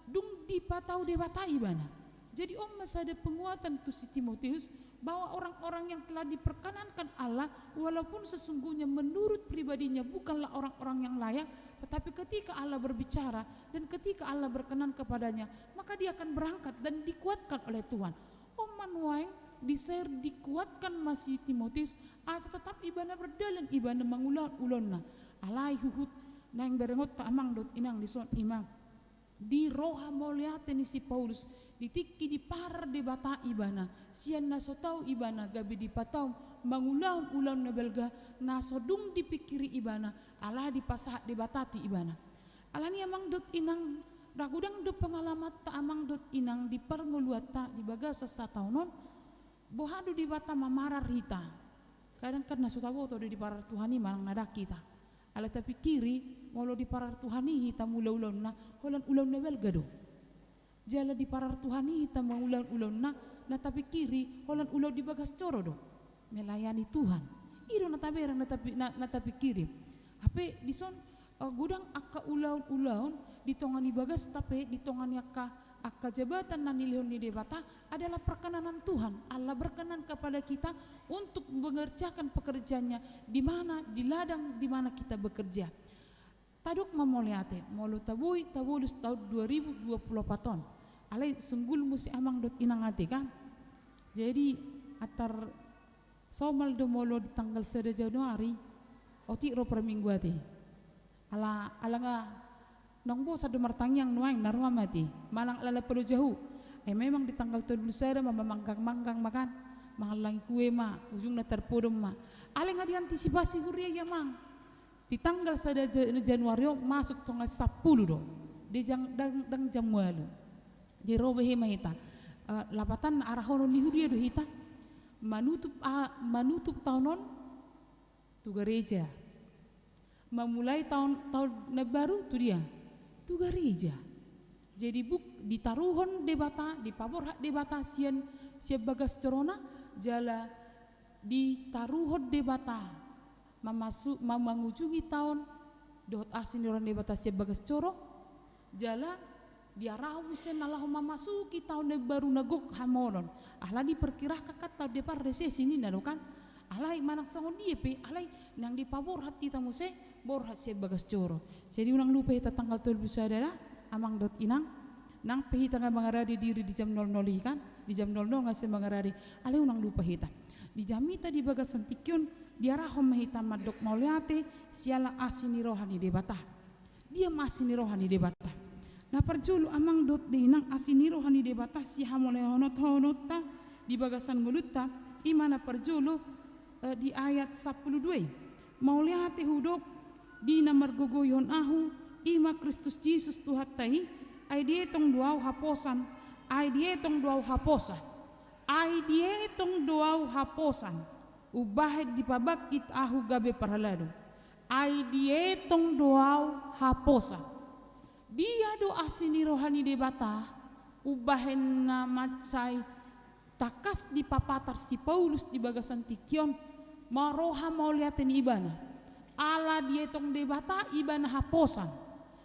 dung dipatau Debata ibana. Jadi on ma sada penguatan tu si Timoteus, bahwa orang-orang yang telah diperkenankan Allah, walaupun sesungguhnya menurut pribadinya bukanlah orang-orang yang layak, tetapi ketika Allah berbicara dan ketika Allah berkenan kepadanya, maka dia akan berangkat dan dikuatkan oleh Tuhan. On ma nuaeng di-share, dikuatkan ma si Timoteus, asa tetap ibana berdalan, ibana mangulahon ulaonna. Alai huhut naeng berengonta, amang dohot inang, dison i ma di roha mauliate ni si Paulus, di tingki diparar Debata ibana, sian na so tau ibana gabe dipatau mangulahon ulaon na balga, na so dung dipikiri ibana, ala dipasahat Debata tu ibana. Alani i, amang dohot inang, na godang do pengalamanta, amang dohot inang, di parngoluanta di bagasan sataon on. Boha do Debata mamarar hita? Kadang kan na so taboto do diparar Tuhan i manang na ndang hita. Ala tapikiri, molo diparar Tuhan i hita mangula ulaonna, holan ulaon na balga do. Jala diparar Tuhan i hita mangula ulaonna, na tapikiri holan ulaon di bagas joro do. Melayani Tuhan. I do na tabereng, na tapi-, na, na tapikiri. Hape dison, eh, godang angka ulaon-ulaon di tonga ni bagasta pe, di tonga ni angka, angka jabatan na nilehon ni Debata adalah perkenanan Tuhan. Allah berkenan kepada kita untuk mengerjakan pekerjaannya di mana, di ladang di mana kita bekerja. Tadok ma mauliate, molo taboi tabolus taon dua ribu dua puluh opat on. Alai sunggul muse, amang dohot inang, ate kan. Jadi, antar somal do molo di tanggal sada Januari, otik ro parminggu, ate. Ala, ala nga naung bosan do martangiang nuaeng na roham, ate. Manang ala na palojahu. Eh, memang di tanggal tolu pulu sada ma mamanggang-manggang ma kan. Mangallangi kue ma, ujungna tarpodom ma. Alai nga diantisipasi huria i, amang. Di tanggal sada Ja-, Januari on masuk tonga sampulu do. Di jang-, ndang, ndang jam ualu. Jadi ro behe ma hita. Eh, lapatanna arahonon ni huria do hita. Manutup a-, manutup taon on tu gareja. Mamulai taon, taon na baru tu dia? Tu gareja. Jadi buk ditaruhon Debata, dipaborhat Debata sian, sian bagas joro na, jala ditaruhon Debata mamasu-, ma-, mangujungi taon dohot asi ni roha ni Debata sian bagas joro, jala diarahon muse na laho mamasuki taon na baru na gok hamonon. Alai diperkirakan kan taon depan resesi ninna do kan. Alai manang songon dia pe, alai nang dipaborhat hita muse, borhat sian bagas joro. Jadi unang lupa hita tanggal tolu pulu sada da, amang dohot inang. Nang pe hita nga mangarade diri di jam nol nol i kan, di jam nol nol nga sai mangarade. Alai unang lupa hita. Di jamita di bagasan tingki on, diarahon ma hita mandok mauliate siala asi ni roha ni Debata. Dia ma asi ni roha ni Debata? Na parjolo amang dohot inang, asi ni roha ni Debata sihamolehonon-hononta di bagasan ngolunta, i ma na parjolo, eh, di ayat sampulu dua i. Mauliate hudok di na margogoihon ahu, i ma Kristus Jesus Tuhanta i, ai dietong do ahu haposan, ai dietong do ahu haposan, ai dietong do ahu haposan, umbahen dipabangkit ahu gabe parhalado. Ai dietong do ahu haposan. Dia do asi ni roha ni Debata, umbahen na mansai tangkas dipapatar si Paulus di bagasan tingki on, ma roha mauliate ni ibana. Ala dietong Debata ibana haposan.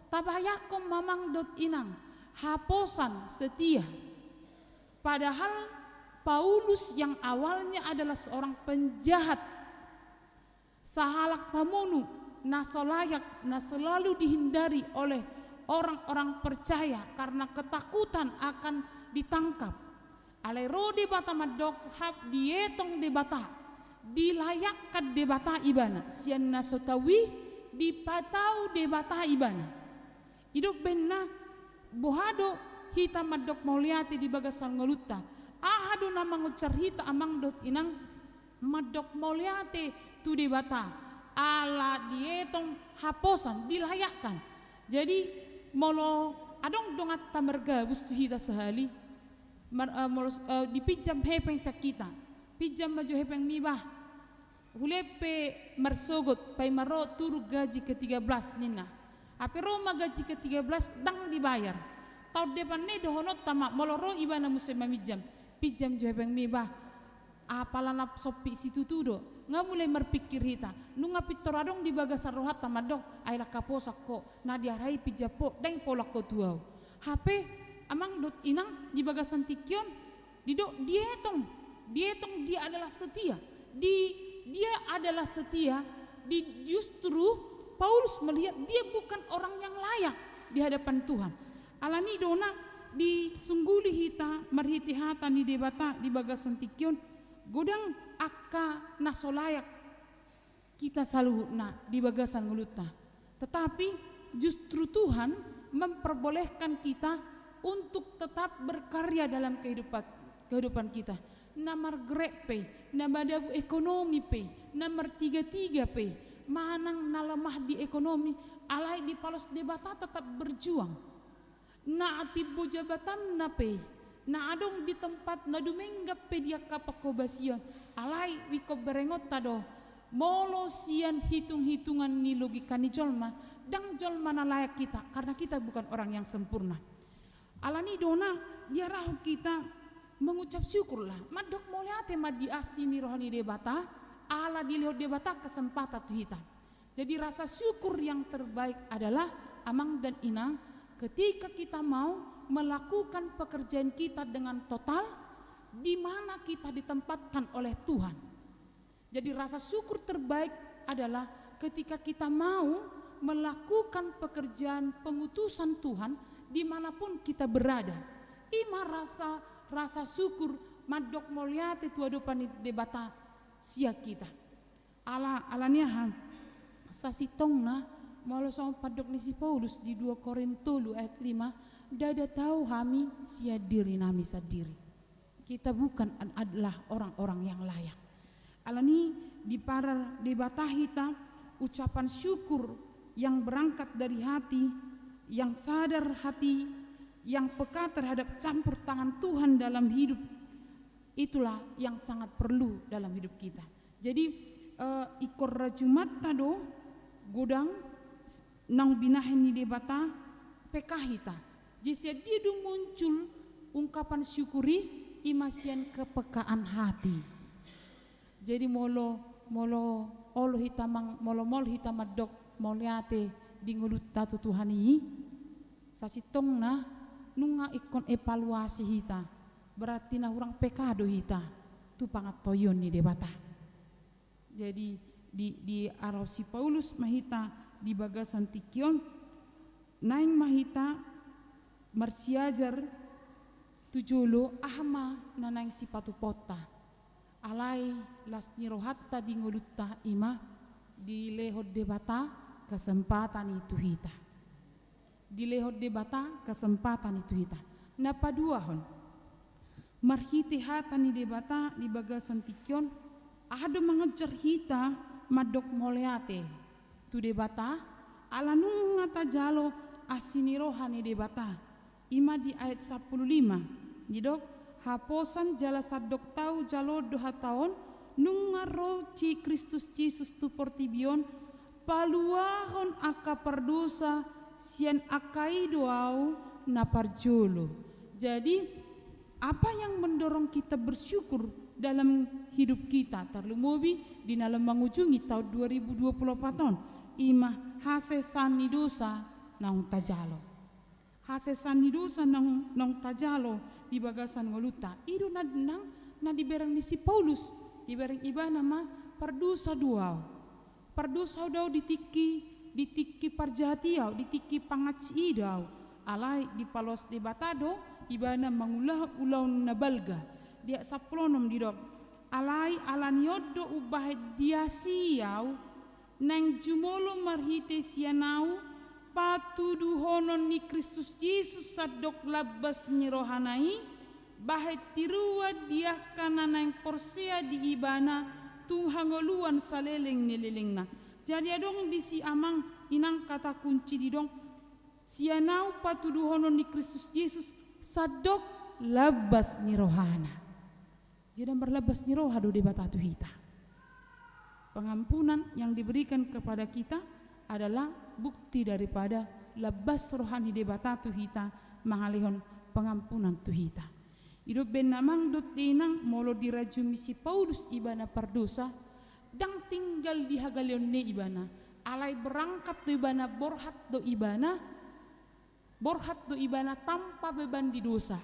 Tabayangkon ma amang dohot inang, haposan setia. Padahal Paulus yang awalnya adalah seorang penjahat, sahalak pamunu, na so layak, na selalu dihindari oleh orang-orang percaya karena ketakutan akan ditangkap. Alai ro Debata mandok, hap dietong Debata, dilayakkan Debata ibana, sian na so tau i dipatau Debata ibana. I do umbahen na boha do hita mandok mauliate di bagasan ngolunta? Aha do na mangonjar hita amang dohot inang mandok mauliate tu Debata? Ala dietong haposan, dilayakkan. Jadi molo adong donganta margabus tu hita sahali, mar-, eh, molo, eh, dipinjam hepeng sian hita, pinjam ma jo hepengmi bah. Hulehon pe marsogot, paima ro turun gaji ke tiga belas ninna. Hape ro ma gaji ke tiga belas ndang dibayar. Taon depan i dohononta ma, molo ro ibana muse maminjam, pinjam jo hepengmi bah. Apala na sompi situtu do, nga mulai marpingkir hita. Nunga pintor adong di bagasan rohanta mandok, ai lang haposan ho, na diarahon pinjam ho, ndang pola ho tu ahu. Hape amang dohot inang di bagasan tingki on, didok dietong, dietong dia adalah setia. Di, dia adalah setia, di justru Paulus melihat dia bukan orang yang layak di hadapan Tuhan. Alani do na disungguli hita marhite hata ni Debata di bagasan tingki on, godang angka na so layak hita saluhutna di bagasan ngolunta. Tetapi justru Tuhan memperbolehkan kita untuk tetap berkarya dalam kehidupan, kehidupan kita. Na margerek pe, na madabu ekonomi pe, na martigatiga pe, manang na lemah di ekonomi, alai dipalos Debata tetap berjuang. Na timbo jabatanna pe, na adong di tempat na dumenggan pe di angka panghobasion, alai ingkon berengonta do, molo sian hitung-hitungan ni logika ni jolma, ndang jolma na layak hita, karena kita bukan orang yang sempurna. Alani do na diarahon hita mengucap syukurlah, mandok mauliate ma di asi ni roha ni Debata, ala dilehon Debata kesempatan tu hita. Jadi rasa syukur yang terbaik adalah, amang dan inang, ketika kita mau melakukan pekerjaan kita dengan total, di mana kita ditempatkan oleh Tuhan. Jadi rasa syukur terbaik adalah ketika kita mau melakukan pekerjaan pengutusan Tuhan dimanapun kita berada. I ma rasa, rasa syukur mandok mauliate tu adopan ni Debata sian hita. Ala, alani aha? Sasintongna, molo songon pandok ni si Paulus di dua Korintus tolu ayat lima, ndada tau hami sian dirinami sandiri. Kita bukan ad-, adalah orang-orang yang layak. Alani diparar Debata hita, ucapan syukur yang berangkat dari hati, yang sadar hati, yang peka terhadap campur tangan Tuhan dalam hidup Itulah yang sangat perlu dalam hidup kita. Jadi, eh, ingkon rajumanta do godang s-, naung binahen ni Debata P K hita. Jadi sian dia do muncul ungkapan syukur i? I ma sian kepekaan hati. Jadi molo, molo olo hita mang-, molo, molo hita mandok mauliate di ngolunta tu Tuhan i, sasintongna nunga ingkon evaluasi hita. Berarti na hurang P K do hita tu pangantoion ni Debata. Jadi di, diarau si Paulus ma hita di bagasan tingki on, naeng ma hita marsiajar tu jolo aha ma na naeng sipatupaonta. Alai las ni rohanta di ngolunta i ma dilehon Debata kesempatan i tu hita. Dilehon Debata kesempatan i tu hita. Na paduahon, marhite hata ni Debata di bagasan tingki on, aha do mangonjar hita mandok mauliate tu Debata? Ala nunga tajalo asi ni roha ni Debata. I ma di ayat sampulu lima, didok, haposan jala sandok tau jaloon do hata on, nunga ro Kristus Jesus tu portibi on, paluahon angka pardosa sian angka i do ahu na parjolo. Jadi, apa yang mendorong kita bersyukur dalam hidup kita, tarlumobi di na lam mangujungi taon dua ribu dua puluh empat on? I ma hasesaan ni dosa naung tajalo. Hasesaan ni dosa naung, naung tajalo di bagasan ngolunta. I do na, nang na dibereng ni si Paulus, dibereng ibana ma pardosa do ahu. Pardosa do ahu di tingki, di tingki parjahat i ahu, di tingki pangansi i do ahu. Alai dipaloas Debata do ibana mangulahon ulaon na balga. Di ayat sampulu onom didok, alai ala ni on do umbahen diasi ahu, naeng jumolo marhite sian ahu patuduhonon ni Kristus Jesus sandok lambas ni rohana i, bahen tiruan di angka na naeng porsea di ibana tu hangoluan saleleng ni lelengna. Jadi adong disi amang inang kata kunci didok, sian ahu patuduhonon ni Kristus Jesus sandok lambas ni rohana. Jadi marlambas ni roha do Debata tu hita. Pengampunan yang diberikan kepada kita adalah bukti daripada lambas roha ni Debata tu hita, mangalehon pengampunan tu hita. Didok baen amang dohot inang, molo dirajumi si Paulus ibana pardosa, ndang tinggal di hagaleonna ibana, alai berangkat do ibana, borhat do ibana, borhat do ibana tanpa beban di dosa.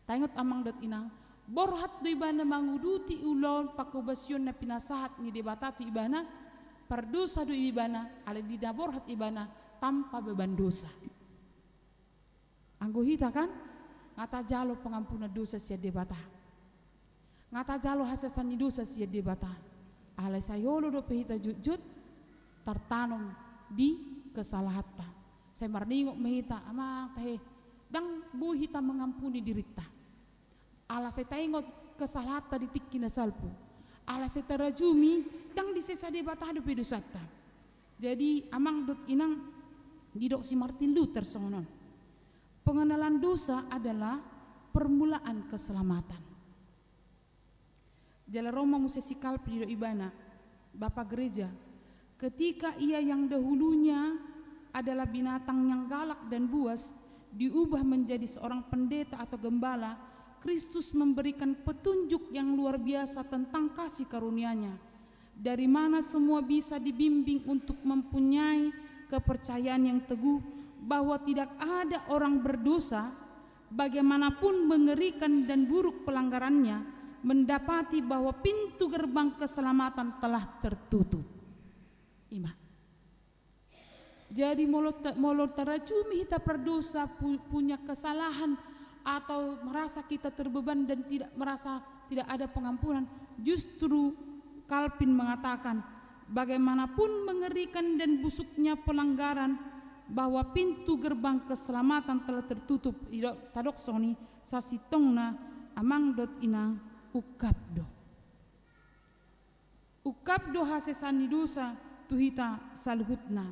Taingot amang dohot inang, borhat do ibana manguduti ulaon pangkobasion na pinasahat ni Debata tu ibana, pardosa do ibana, alai di na borhat ibana tanpa beban dosa. Anggo hita kan, nga tajalo pengampunan dosa sian Debata. Nga tajalo hasesaan ni dosa sian Debata. Alai sai olo dope hita jotjot tartanom di kesalahanta. Sai marningot ma hita, amang tahe, ndang boi hita mangampuni dirinta. Ala sai taingot kesalahanta di tingki na salpu. Ala sai tarajumi, ndang disesa Debata dope dosanta. Jadi amang dohot inang, didok si Martin Luther songon on. Pengenalan dosa adalah permulaan keselamatan. Jala ro ma muse si Calvin, didok ibana, Bapa Gereja, ketika ia yang dahulunya adalah binatang yang galak dan buas diubah menjadi seorang pendeta atau gembala, Kristus memberikan petunjuk yang luar biasa tentang kasih karunia-Nya. Dari mana semua bisa dibimbing untuk mempunyai kepercayaan yang teguh bahwa tidak ada orang berdosa, bagaimanapun mengerikan dan buruk pelanggarannya, mendapati bahwa pintu gerbang keselamatan telah tertutup. I ma. Jadi molo ta-, molo tarajumi hita pardosa, pu-, punya kesalahan, atau merasa kita terbeban dan tidak merasa tidak ada pengampunan, justru Calvin mengatakan, bagaimanapun mengerikan dan busuknya pelanggaran, bahwa pintu gerbang keselamatan telah tertutup. Didok, tadok songon i, sasintongna amang dohot inang, ungkap do. Ungkap do hasesaan ni dosa tu hita saluhutna.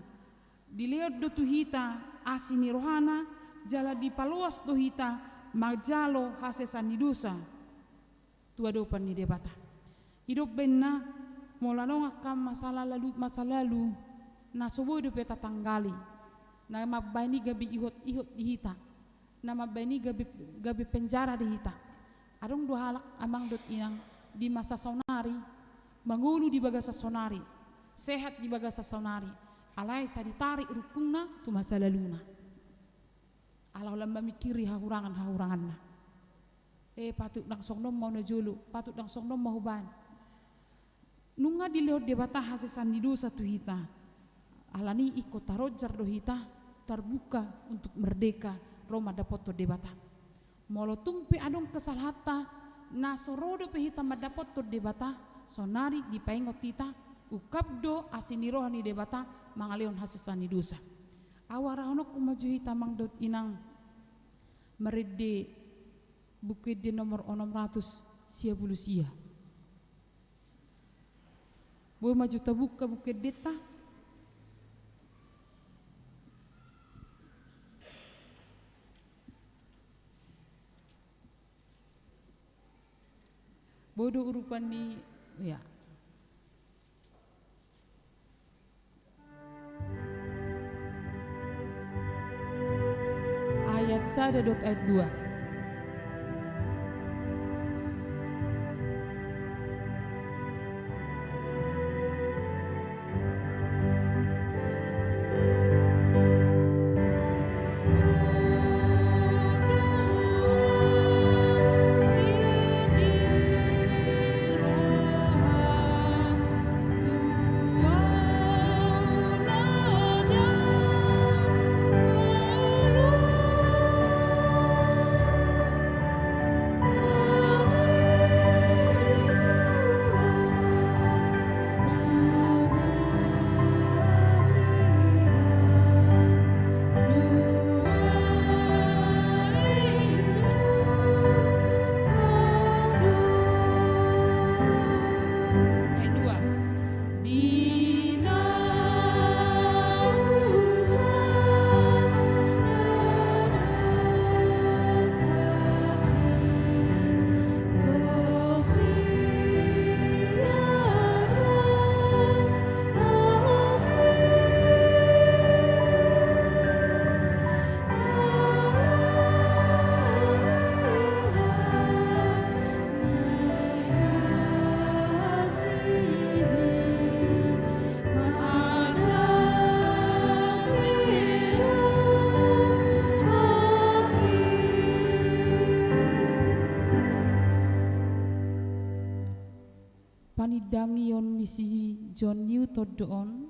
Dilehon do tu hita asi ni rohana, jala dipaloas do hita manjalo hasesaan ni dosa. tu adopan ni Debata. I do umbahen na molo adong angka masa lalu, masa lalu na so boi dope tatanggali, na mambahen i gabe ihot-ihot di hita, na mambahen i gabe, gabe penjara di hita. Adong do halak amang dohot inang di masa saonari, mangolu di bagasan saonari, sehat di bagasan saonari, alai sai ditarik rungkungna tu masa laluna. Ala holan mamingkiri hahurangan-hahuranganna. Eh, patut ndang songon on ma au na jolo, patut ndang songon on ma hubahen. Nunga dilehon Debata hasesaan ni dosa tu hita. Alani i ingkon taronjar do hita, tarbuka untuk merdeka, ro mandapothon Debata. Molo tung pe adong kesalahanta, na so ro dope hita mandapothon Debata, saonari dipaingot hita, ungkap do asi ni roha ni Debata mangalehon hasesaan ni dosa. Au arahononku ma jo hita amang dohot inang marende Buku Ende nomor onom ratus sia pulu sia. Boi ma jo tabuka Buku Endenta. Boi do urupan ni, ya. Ayat sada dohot ayat dua. Panindangion ni si John Newton do on,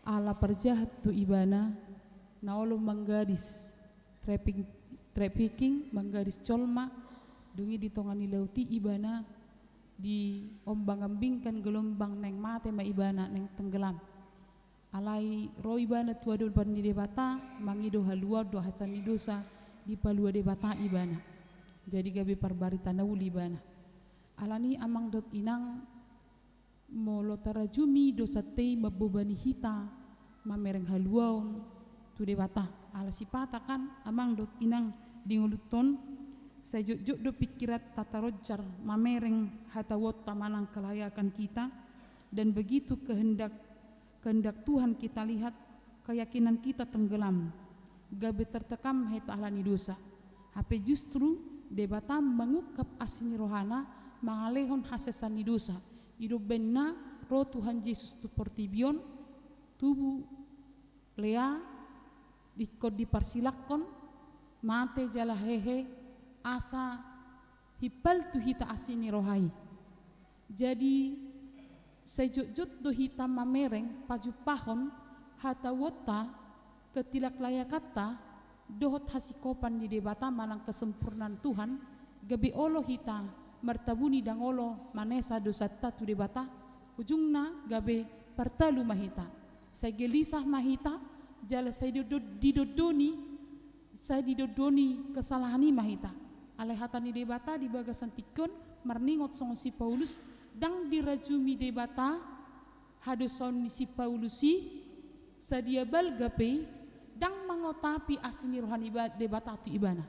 ala parjahat do ibana, na olo manggadis, traffic-, trafficking, manggadis jolma, dung i di tonga ni laut i ibana diombang-ambingkan gelombang, naeng mate ma ibana, naeng tenggelam. Alai ro ibana tu adopan ni Debata, mangido haluaon dohot hasesaan ni dosa, dipalua Debata ibana. Jadi gabe parbarita na uli ibana. Alani amang dohot inang, molo tarajumi dosanta i mambebani hita mamereng haluaon tu Debata. Ala sipata kan amang dohot inang di ngolunta on, sai jotjot do pingkiranta taronjar mamereng hatahuonta manang kelayakan kita, dan begitu kehendak, kehendak Tuhan kita lihat, keyakinan kita tenggelam, gabe tertekam hita alani dosa. Hape justru Debata mangungkap asi ni rohana mangalehon hasesaan ni dosa. I do umbahen na ro Tuhan Jesus tu portibi on, tubu, lea, ingkon diparsilangkon, mate jala hehe, asa himpal tu hita asi ni roha i. Jadi, sai jotjot do hita mamereng pajumpahon hatahuonta, ketidaklakayakanta, dohot hasingkopan ni Debata manang kesempurnaan Tuhan, gabe olo hita martabuni, ndang olo manesa dosanta tu Debata, ujungna gabe partalu ma hita. Sai gelisah ma hita, jala sai dido-, didondoni, sai didondoni kesalahan i ma hita. Alai hata ni Debata di bagasan tingki on marningot songon si Paulus, ndang dirajumi Debata hadosaon ni si Paulus i, sadia balga pe i, ndang mangotapi asi ni roha ni ba-, Debata tu ibana.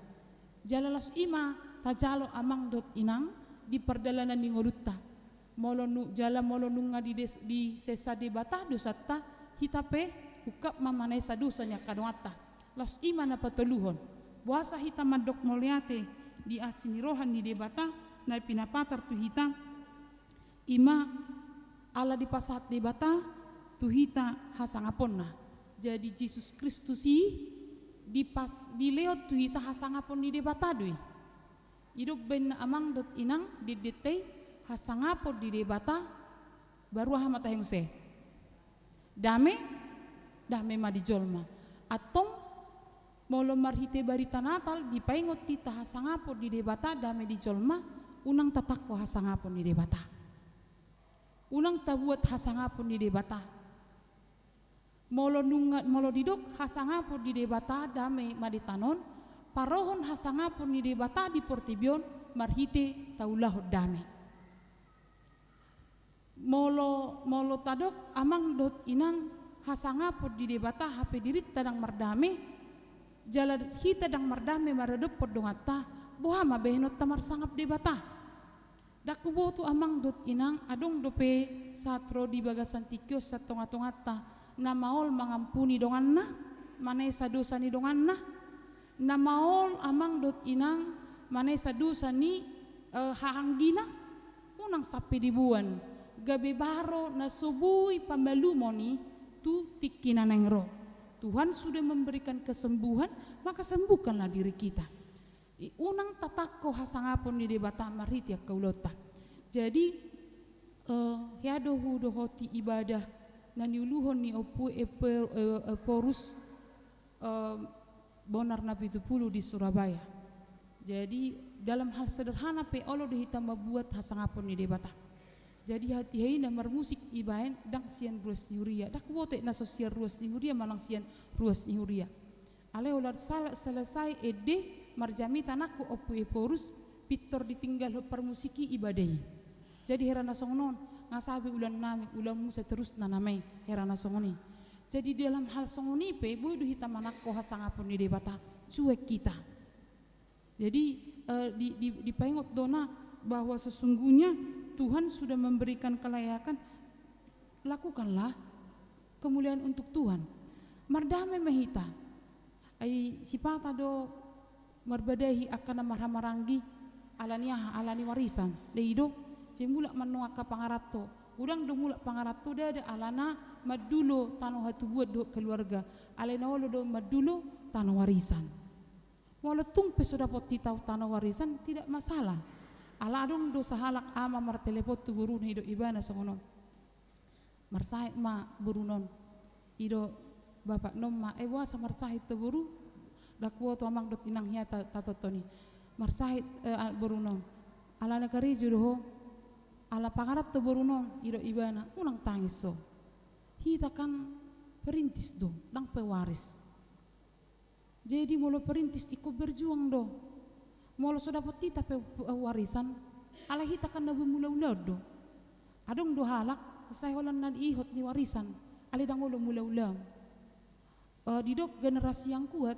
Jala laos i ma tajalo amang dohot inang, di pardalanan ni ngolunta. Molo nu-, jala molo nunga di des-, disesa Debata dosanta, hita pe ungkap ma maesa dosa ni angka donganta. Laos i ma na patoluhon. Boasa hita mandok mauliate di asi ni roha ni Debata na pinapatar tu hita, i ma ala dipasahat Debata tu hita hasangaponna. Jadi Jesus Kristus i dipas-, dilehon tu hita hasangapon ni Debata do i. Didok baen amang dohot inang di endenta i, hasangapon ni Debata, baru aha ma tahe muse? Dame, dame ma di jolma. Antong molo marhite barita Natal dipaingot hita hasangapon ni Debata, dame di jolma, unang tatangko hasangapon ni Debata. Unang tabuat hasangapon ni Debata. Molo nunga, molo didok hasangapon ni Debata dame ma di tano on, parohon hasangapon ni Debata di portibi on marhite taulahon dame. Molo, molo tadok amang dohot inang hasangapon ni Debata hape dirinta ndang mardame, jala hita ndang mardame maradophon donganta, boha ma bahenonta marsangap Debata? Ndang huboto amang dohot inang, adong dope sahat ro di bagasan tingki on sian tongatonganta na maol mangampuni donganna, manesa dosa ni donganna, na maol amang dohot inang, manesa dosa ni, eh, hahaanggina? Unang sampe diboan, gabe baro na so boi pamalumon i tu tingki na naeng ro. Tuhan sudah memberikan kesembuhan, maka sembuhkanlah diri kita. I, unang tatangko hasangapon ni Debata marhite angka ulaonta. Jadi, eh, hea do hudohoti ibadah na niuluhon ni Ompu Epe-, eh, Ephorus, eh, Bonar Napitupulu di Surabaya. Jadi, dalam hal sederhana pe olo do hita mambuat hasangapon ni Debata. Jadi, hatiha i na marmusik ibaen ndang sian ruas ni huria. Ndang huboto na so sian ruas ni huria manang sian ruas ni huria. Alai holan sal-, selesai ende marjamita nangkin Ompu Ephorus, pintor ditinggalhon parmusik i ibadah i. Jadi hera na songon on, nga sabe ulaon nami, ulaonmu saterusna nama i, hera na songon i. Jadi dalam hal songon i pe, boi do hita manangko hasangapon ni Debata, cuek hita. Jadi, eh, di, di, dipaingot do na bahwa sesungguhnya Tuhan sudah memberikan kelayakan, lakukanlah kemuliaan untuk Tuhan. Mardame ma hita. Ai sipata do marbadahi angka na marhahamaranggi, ala ni aha, ala ni warisan. Dei do, sai mulak ma annon angka pangaranto. Godang do mulak pangaranto ndada alana mandulo tano hatubuan dohot keluarga. Alai na olo do mandulo tano warisan. Molo tung pe so dapot hita tano warisan, tidak masalah. Ala adong do sahalak ama martelepon tu boruna, didok ibana songon on. Marsahit ma borunon. Didok bapaknon ma, eh, boasa marsahit do boru? Ndang huboto amang dohot inang hea ta-, tatonton i. Marsahit, eh, a-, borunon. Ala na karejo do ho, ala pangaranto borunon, didok ibana, unang tangis ho. Hita kan perintis do, ndang pewaris. Jadi molo perintis ingkon berjuang do. Molo so dapot hita pe, eh, warisan, alai hita kan na boi mangula ulaon do. Adong do halak, sai holan na diihot ni warisan, alai ndang olo mangula ulaon. Eh, didok generasi yang kuat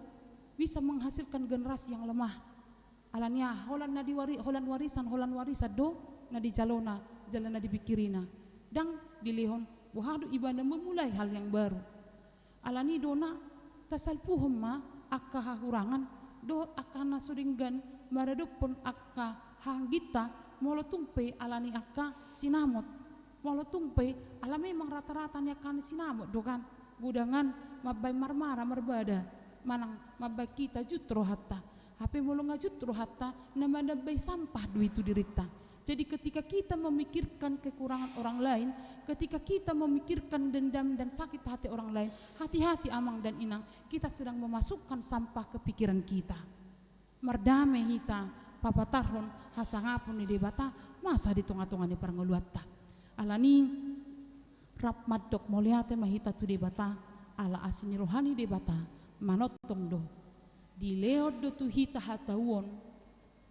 bisa menghasilkan generasi yang lemah. Ala ni aha, holan na diwari-, holan warisan, holan warisan do na dijalona, jala na dipikirina. Ndang dilehon, boha do ibana memulai hal yang baru. Ala ni do na tasalpuhon ma angka hahurangan dohot angka na so denggan maradophon angka hahaangginta, molo tung pe ala ni angka sinamot. Molo tung pe ala memang rata-rata ni angka na sinamot do kan, godangan mambaen marmara marbada, manang mambaen hita jut rohanta. Hape molo nga jut rohanta, na manambai sampah do i tu dirinta. Jadi ketika kita memikirkan kekurangan orang lain, ketika kita memikirkan dendam dan sakit hati orang lain, hati-hati amang dan inang, kita sedang memasukkan sampah ke pikiran kita. Mardame hita papatarhon hasangapon ni Debata masa di tonga-tonga ni parngoluanta. Ala ni, rap mandok mauliate ma hita tu Debata, ala asi ni roha ni Debata manongtong do. Dilehon do tu hita hatauon,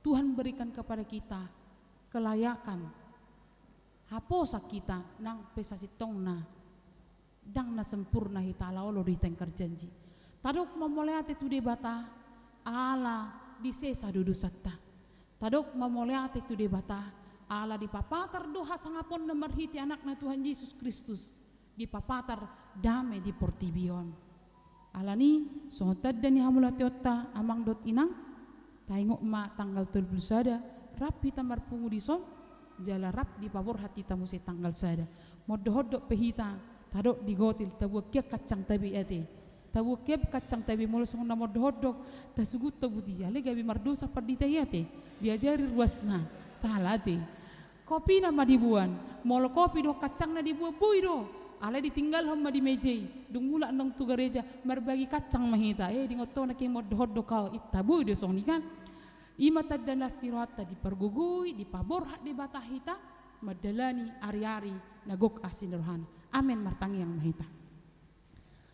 Tuhan berikan kepada kita kelayakan. Haposan hita nang pe sasintongna ndang na sempurna hita, ala olo do hita ingkar janji. Tadok ma mauliate tu Debata ala disesa do dosanta. Tadok ma mauliate tu Debata Ala dipapatar do hasangaponna marhite Anakna Tuhan Jesus Kristus, dipapatar dame di portibi on. Alani, songon tanda ni hamauliateonta amang dohot inang, taingot ma tanggal tolu pulu sada, rap hita marpungu dison, jala rap dipaborhat hita muse tanggal sada. Mondorhondor pe hita, tadok di gotil, tabuat hian kacangta be ate. Tabuat hian kacangta be, molo songon na mondorhondor, tasugut tabuat i, alai gabe mardosa pandita i ate. Diajari ruasna, sala ate. Kopina ma diboan, molo kopi dohot kacangna diboan boi do, alai ditinggalhon ma di meja i, dung mulak annon tu gareja, marbagi kacang ma hita, eh, diingot ho na ke mondorhondor ho, inta boi do songon i kan. I ma tanda las ni rohanta dipargogoi, dipaborhat Debata hita, mandalani ari-ari na gok asi ni rohana. Amen, martangiang ma hita.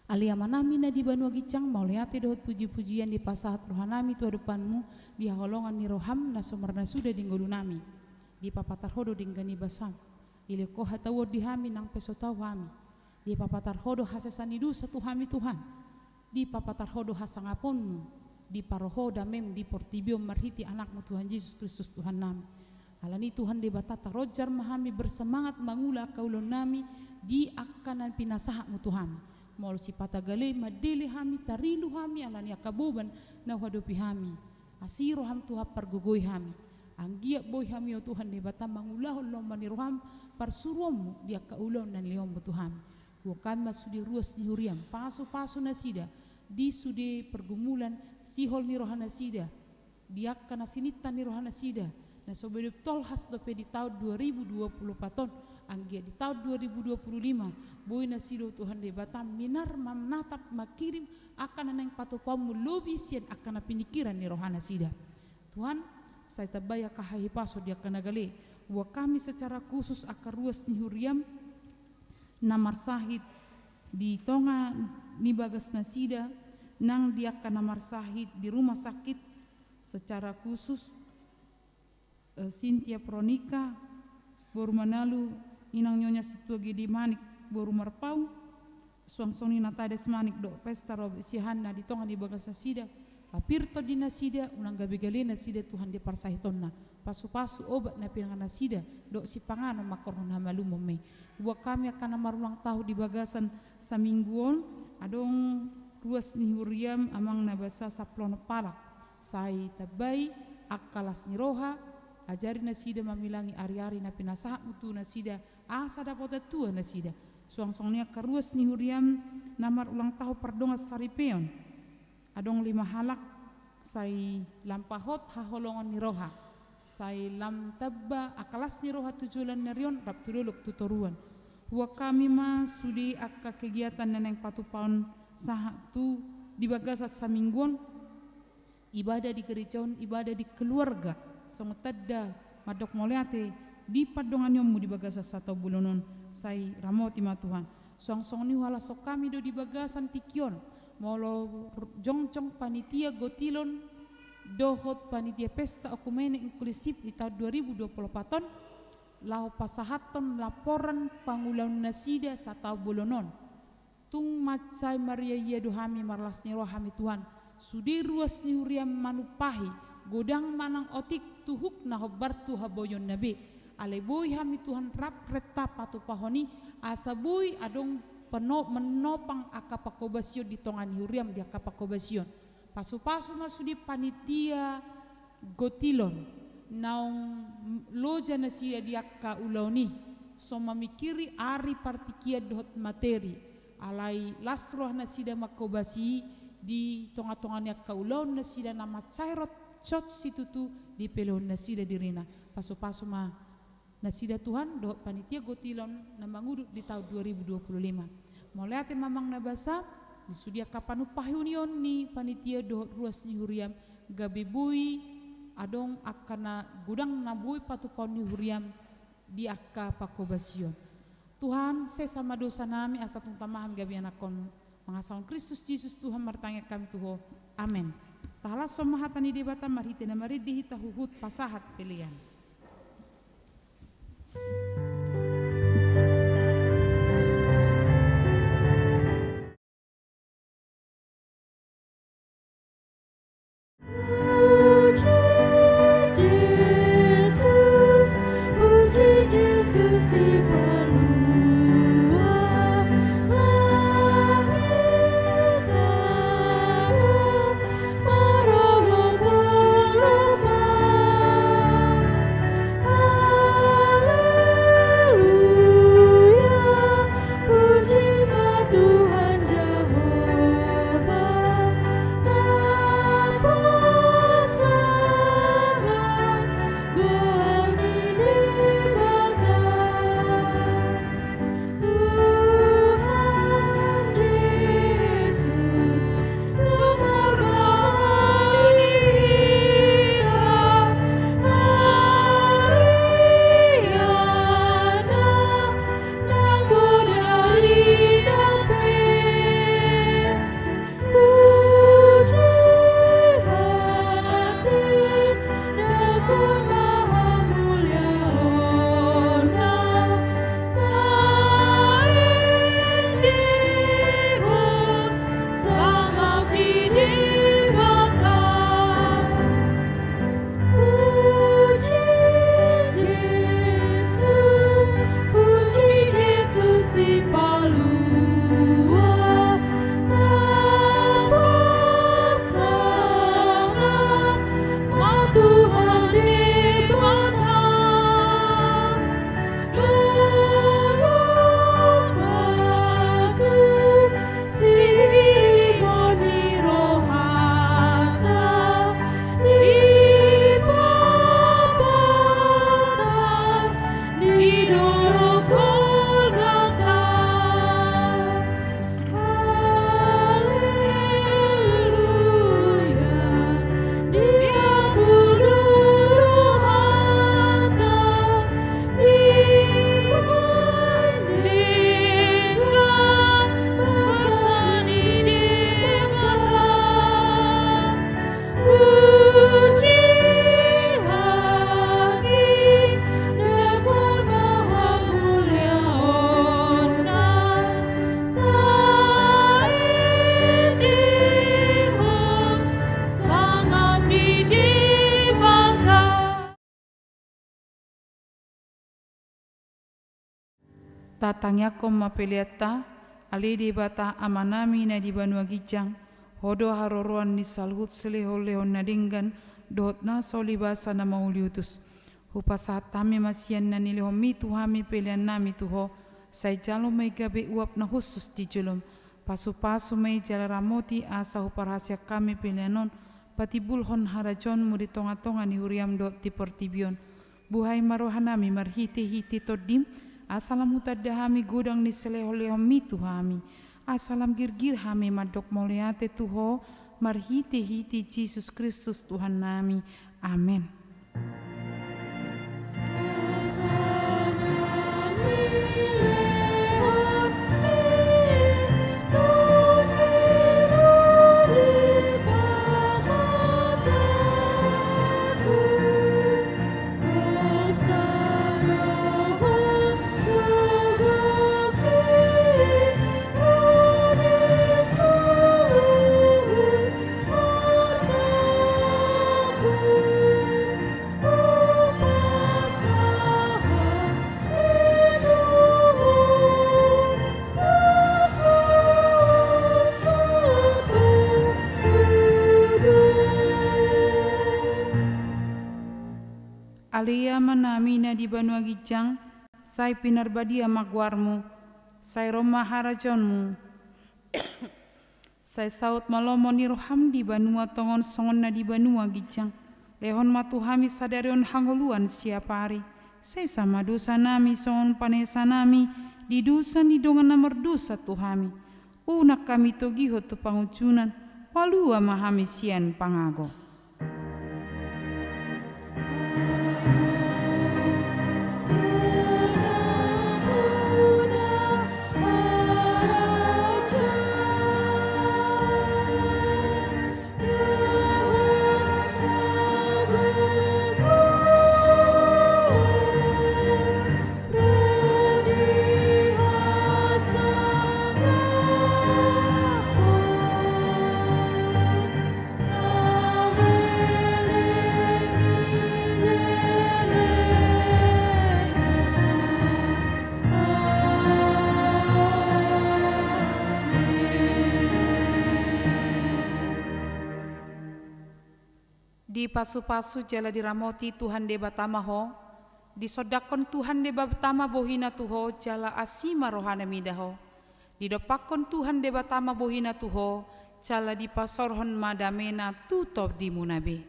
Ale Amanami na di banua ginjang, mauliate dohot puji-pujian dipasahat rohanami tu adopanmu, di haholongan ni roham na so marnasuda di ngolunami. Dipapatar ho do denggan ni basam. Dilehon ho hatahuon di hami nang pe so tau hami. Dipapatar ho do hasesaan ni dosa tu hami Tuhan. Dipapatar ho do hasangaponmu. Diparo ho damem di portibi on marhite Anakmu Tuhan Jesus Kristus Tuhannami. Alani Tuhan Debata, taronjar ma hami bersemangat mangula angka ulaonnami di angka na pinasahatmu tu hami. Molo sipata gale mandele hami, tarilu hami alani angka boban na huadopi hami. Asi roham Tuhan, pargogoi hami. Anggiat boi hami o Tuhan Debata mangulahon lomo ni roham parsuruonmu di angka ulaon na nilehonmu tu hami. Boan hami ma sude ruas ni huriam, pasu-pasu nasida di sude pergumulan, sihol ni roha nasida, di angka na sininta ni roha nasida, na so boi dope tolhas dope di taon dua ribu dua pulu opat on, anggiat di taon dua ribu dua pulu lima, boi nasida o Tuhan Debata minar manatap mangkirim angka na naeng patupaonmu lobi sian angka na pinikiran ni roha nasida. Tuhan, sai tambai angka hahipason di angka na gale, boan hami secara khusus angka ruas ni huriam, na marsahit di tonga ni bagas nasida, nang di angka na marsahit di rumah sakit secara khusus, eh, Sintia Pronika, boru Manalu, inang Nyonya Sintua Gede Manik, boru Marpaung, suang songon i Natades Manik dohot Pesta Robert Siahaan na di tonga ni bagas nasida, papir tondi nasida, unang gabe gale nasida Tuhan di parsahitonna, pasu-pasu obat na pinangan nasida, dohot sipanganon mangkorhon hamalumon i. Boan hami angka na marulang tahun di bagasan saminggu on, adong ruas ni huriam amang na basa sampulu onom halak, sai tambai angka las ni roha, ajari nasida mamilangi ari-ari na pinasahatmu tu nasida, asa dapotan tua nasida. Suang songon i angka ruas ni huriam na marulang tahun pardongan saripeon. Adong lima halak, sai lam pahot haholongon ni roha, sai lam tamba angka las ni roha tu joloan ni ari on rap tu dolok tu toruan. Boan hami ma sude angka kegiatan na naeng patupaon sahat tu di bagasan saminggu on, ibadah di gereja on, ibadah di keluarga, songon tanda mandok mauliate di pandonganionmu di bagasan sataon bolon on, sai ramoti ma Tuhan. Suang songon i huhalashon hami do di bagasan tingki on, molo jongjong panitia gotilon dohot panitia pesta okumene inklusif di taon dua ribu dua pulu opat on, laho pasahathon laporan pangulaon nasida sataon bolon on. Tung mansai mariaia do hami, marlas ni roha hami Tuhan, sude ruas ni huriam manumpahi godang manang otik tu huk na hombar tu haboaonna be. Alai boi hami Tuhan rap renta patupahon i, asa boi adong peno-, menopang angka pangkobasion di tonga ni huriam di angka pangkobasion. Pasu-pasu ma sude panitia gotilon, naung loja nasida di angka ulaon i, so mamingkiri ari partingkian dohot materi, alai las roha nasida mangkobasi i di tonga-tonga ni angka ulaon nasida na mansai ro-, rosot situtu dipelehon nasida dirina. Pasu-pasu ma nasida Tuhan, dohot panitia gotilon na mangudut di taon dua ribu dua pulu lima. Mauliate ma amang na basa, di sude angka panumpahion ni panitia dohot ruas ni huriam, gabe boi adong angka na godang na boi patupaon ni huriam di angka pangkobasion. Tuhan, sesa ma dosanami asa tung tama hami gabe anakkon. Mangasahon Kristus Jesus Tuhan martangiang hami tu Ho. Amen. Tahalashon ma hata ni Debata marhite na marende hita huhut pasahat pelean. Sipalua langit tano, marorop lomba. Haleluya, puji ma Tuhan Jahowa, tapasangap goar ni Debata. Tuhan Jesus, Tuhan Maria, nang bodari dampe. Puji hati, dakun ma hamuliaonna, taendehon sangap ni Debata. Puji Jesus, puji Jesus Sipalua, tapasangap ma Tuhan Debata. Dolok batu, sihir ni rohanta, dipapatar di dolok Golgata. Haleluya, diambulu rohanta, dibaen denggan basa ni Debata. Puji hati, dakun ma hamuliaonna, taendehon sangap ni Debata. Tatangiangkon ma peleanta. Ale Debata Amanami na di banua ginjang, Ho do haroroan ni saluhut silehonlehon na denggan dohot na so ulibasa na mauliutus. Hupasahat hami ma sian na nilehonMi tu hami peleannami tu Ho, sai jalo ma i gabe uap na hushus di jolom. Pasupasu ma i jala ramoti asa huparhaseang hami pelean on patimbulhon harajaonMu di tongatonga ni huriaM dohot di portibi on. Buhai ma rohanami marhitehite TondiM, asa lam hutanda hami godang ni silehonlehonMi tu hami, asa lam girgir hami mandok mauliate tu Ho marhitehite Jesus Kristus Tuhannami. Amen. Ale Amanami na di banua ginjang, sai pinarbadia ma goarMu, sai ro ma harajaonMu. Sai saut ma lomo ni rohaM di banua tonga on songon na di banua ginjang. Lehon ma tu hami sadari on hangoluan siapari. Sesa ma dosanami songon panesanami di dosa ni dongan na mardosa tu hami. Unang hami togihon tu pangunjunan, palua ma hami sian pangago. Dipasupasu jala diramoti Tuhan Debata ma ho, disondangkon Tuhan Debata ma bohina tu ho jala asi ma rohana mida ho. Didompakkon Tuhan Debata ma bohina tu ho, jala dipasaorhon ma damena tu tondimuna be.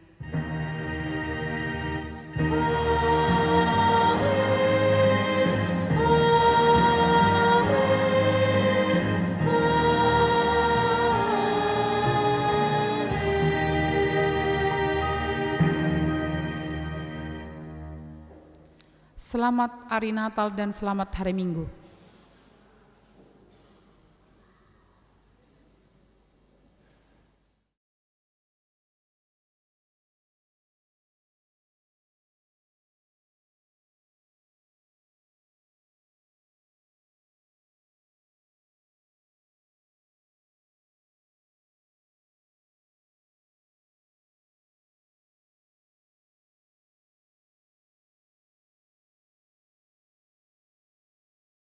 Selamat Hari Natal dan selamat Hari Minggu.